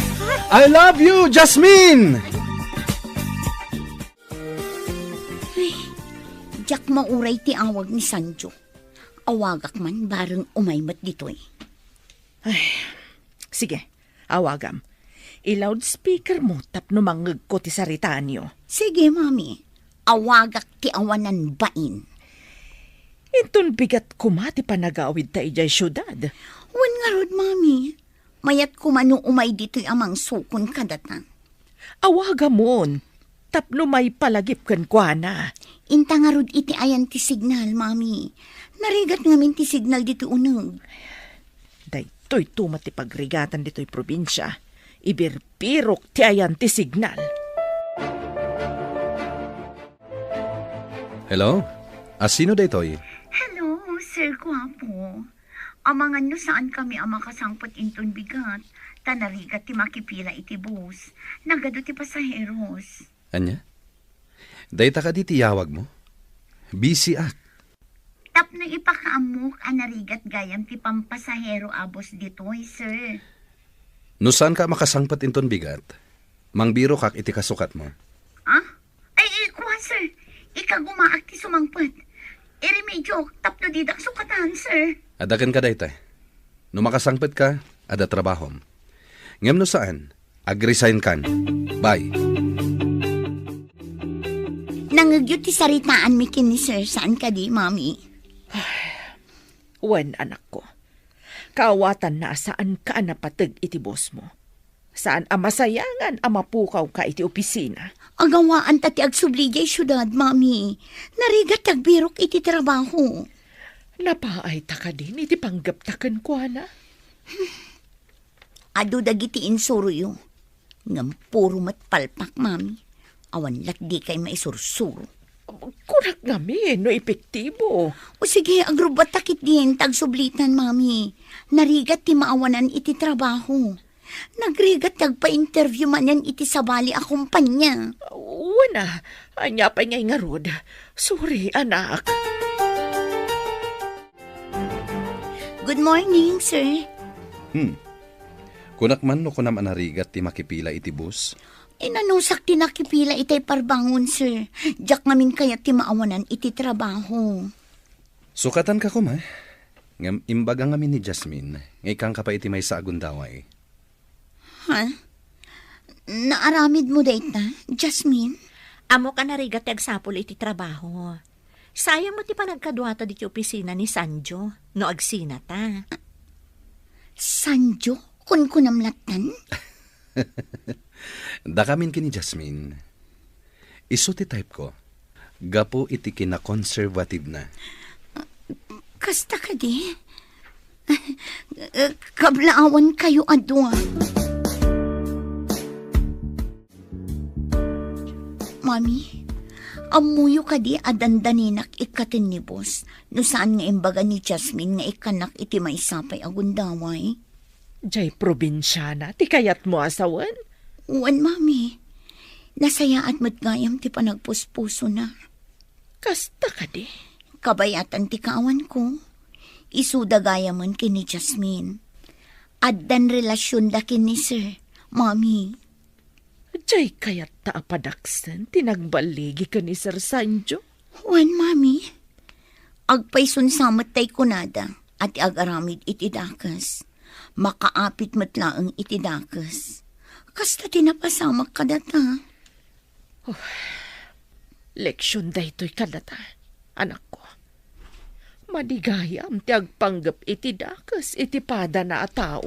I love you, Jasmine! Ay, diak mauray ti awag ni Sanjo. Awagak man bareng umay met ditoy. Ay, sige, awagam. I-loudspeaker mo tapno mangngegko ti saritaanyo. Sige, Mami. Awagak ti awanan bain. Inton bigat koma ti panagawidta idiay siudad. Wen ngarud, Mami. Mayat koma no umay ditoy a mangsukon kadata. Awagamon, tapno maipalagip kenkuana. Inta ngarud iti ayan ti signal, Mami. Narigat ngamin ti signal ditoy uneg. Daytoy tumet ti pagrigatan ditoy probinsia. Ibirbirok ti ayan ti signal. Hello? A, sino daytoy? Hello, Sir Guapo. Amangan no saan kami a makasangpet inton bigat, ta narigat ti makipila iti bus. Nagadu ti pasaheros. Ania? Dayta kadi ti yawag mo? Busy ak. Tapno ipakaammok a narigat gayam ti pampasahero a bus ditoy, sir. No saan ka makasangpet inton bigat, mangbirokak iti kasukatmo. Ah? Ay, ay, kuan, sir. Ikagumaak ti sumangpet. Iremedyok tapno didak sukatan, sir. Adda kenka dayta. No makasangpet ka, adda trabahom. Ngem no saan, agresign kan. Bye. Nangngegyo ti saritaanmi ken ni Sir, saan kadi, Mami? Wen, anakko. Kaawatanna a saanka a napateg iti bosmo. Saan a masayangan a mapukawka iti opisina. Agawaan ta ti agsubli diay siudad, Mami. Narigat ti agbirok iti trabaho. Napaayta kadin iti panggepta kenkuana? Adu dagiti insuroyo. Ngem puro met palpak, Mami. Awan lat dikay maisursuro. Kunak ngamin no epektibo. O sige, agrubbatta ketdin ta agsublitan, Mami. Narigat ti maawanan iti trabaho. Nagrigat ti agpa-interview manen iti sabali a kompania. Wen a, ania pay ngay ngarud? Sorry, anak. Good morning, sir. Hmm. Kunak man no kunam a narigat ti makipila iti bus? Inanusak ti nakipila itay parbangon, sir. Diak ngamin kayat ti maawanan iti trabaho. Sukatanka koma. Ngem imbaga ngamin ni Jasmine nga ikkanka pay iti maysa a gundaway. Ha? Naaramid mo dayta, Jasmine? Ammok a narigat ti agsapul iti trabaho. Sayang met ti panagkaduata ditoy opisina ni Sanjo no agsinata. Sanjo? Kunkunam lattan? Dakamin ken ni Jasmine. Isu ti type ko. Gapu iti kinakonserbatibna. Kasta kadi? Kablaawan kayo a dua. Mami, ammoyo kadi a dandaninak ikkaten ni boss no saan nga imbaga ni Jasmine nga ikkannak iti maysa pay a gundaway? Jay probinsiana ti kayatmo a sawen? Wen, Mami. Nasayaat met gayam ti panagpuspusona. Kasta kadi? Kabayatan ti kaawanko. Isuda gayamen ken ni Jasmine. Addan relasionda ken ni Sir, Mami. Jay kayatta a padaksen ti nagballigi ken ni Sir Sanjo? Wen, Mami. Agpaysunsa met tay kunada. a ti agaramid iti dakes, makaapit met laeng iti dakes. Kasta ti napasamak kadata. Oh, leksion daytoy kadata, anakko. Madi gayam ti agpanggep iti dakes iti padana a tao.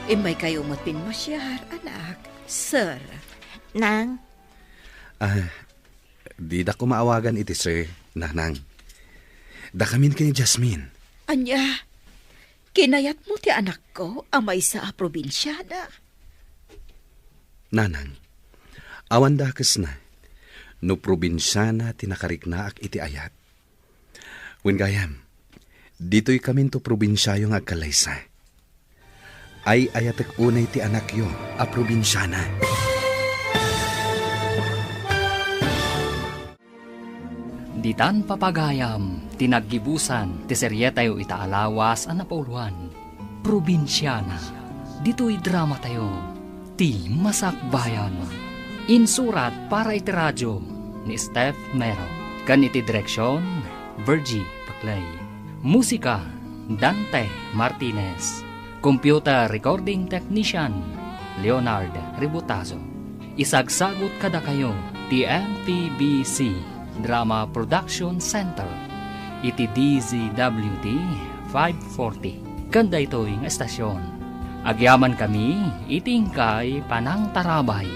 Immaykayo met pinmasiar, anak. Sir. Nang? Ah, dida ko maawagan iti sir, nanang. Dakamin ken ni Jasmine. Ania? Kinayatmo ti anakko a maysa a probinsiana? Nanang, awan dakesna no probinsiana ti nakariknaak iti ayat. Wen gayam, ditoy kaminto probinsiayo nga agkallaysa. Ay-ayatek unay ti anakyo a probinsiana. Ditan papagayam ti naggibusan ti serietayo ita a lawas a napauloan, Probinsiana. Ditoy dramatayo, Ti Masakbayan. Insurat para iti radio ni Steph Mero, ken iti direksion, Virgie Paclay. Musika, Dante Martinez. Computer recording technician, Leonard Ributazo. Isagsagut kadakayo ti M P B C Drama Production Center iti D Z W T five forty. Ken daytoy nga estasion, agyamankami iti inkay panangtarabay.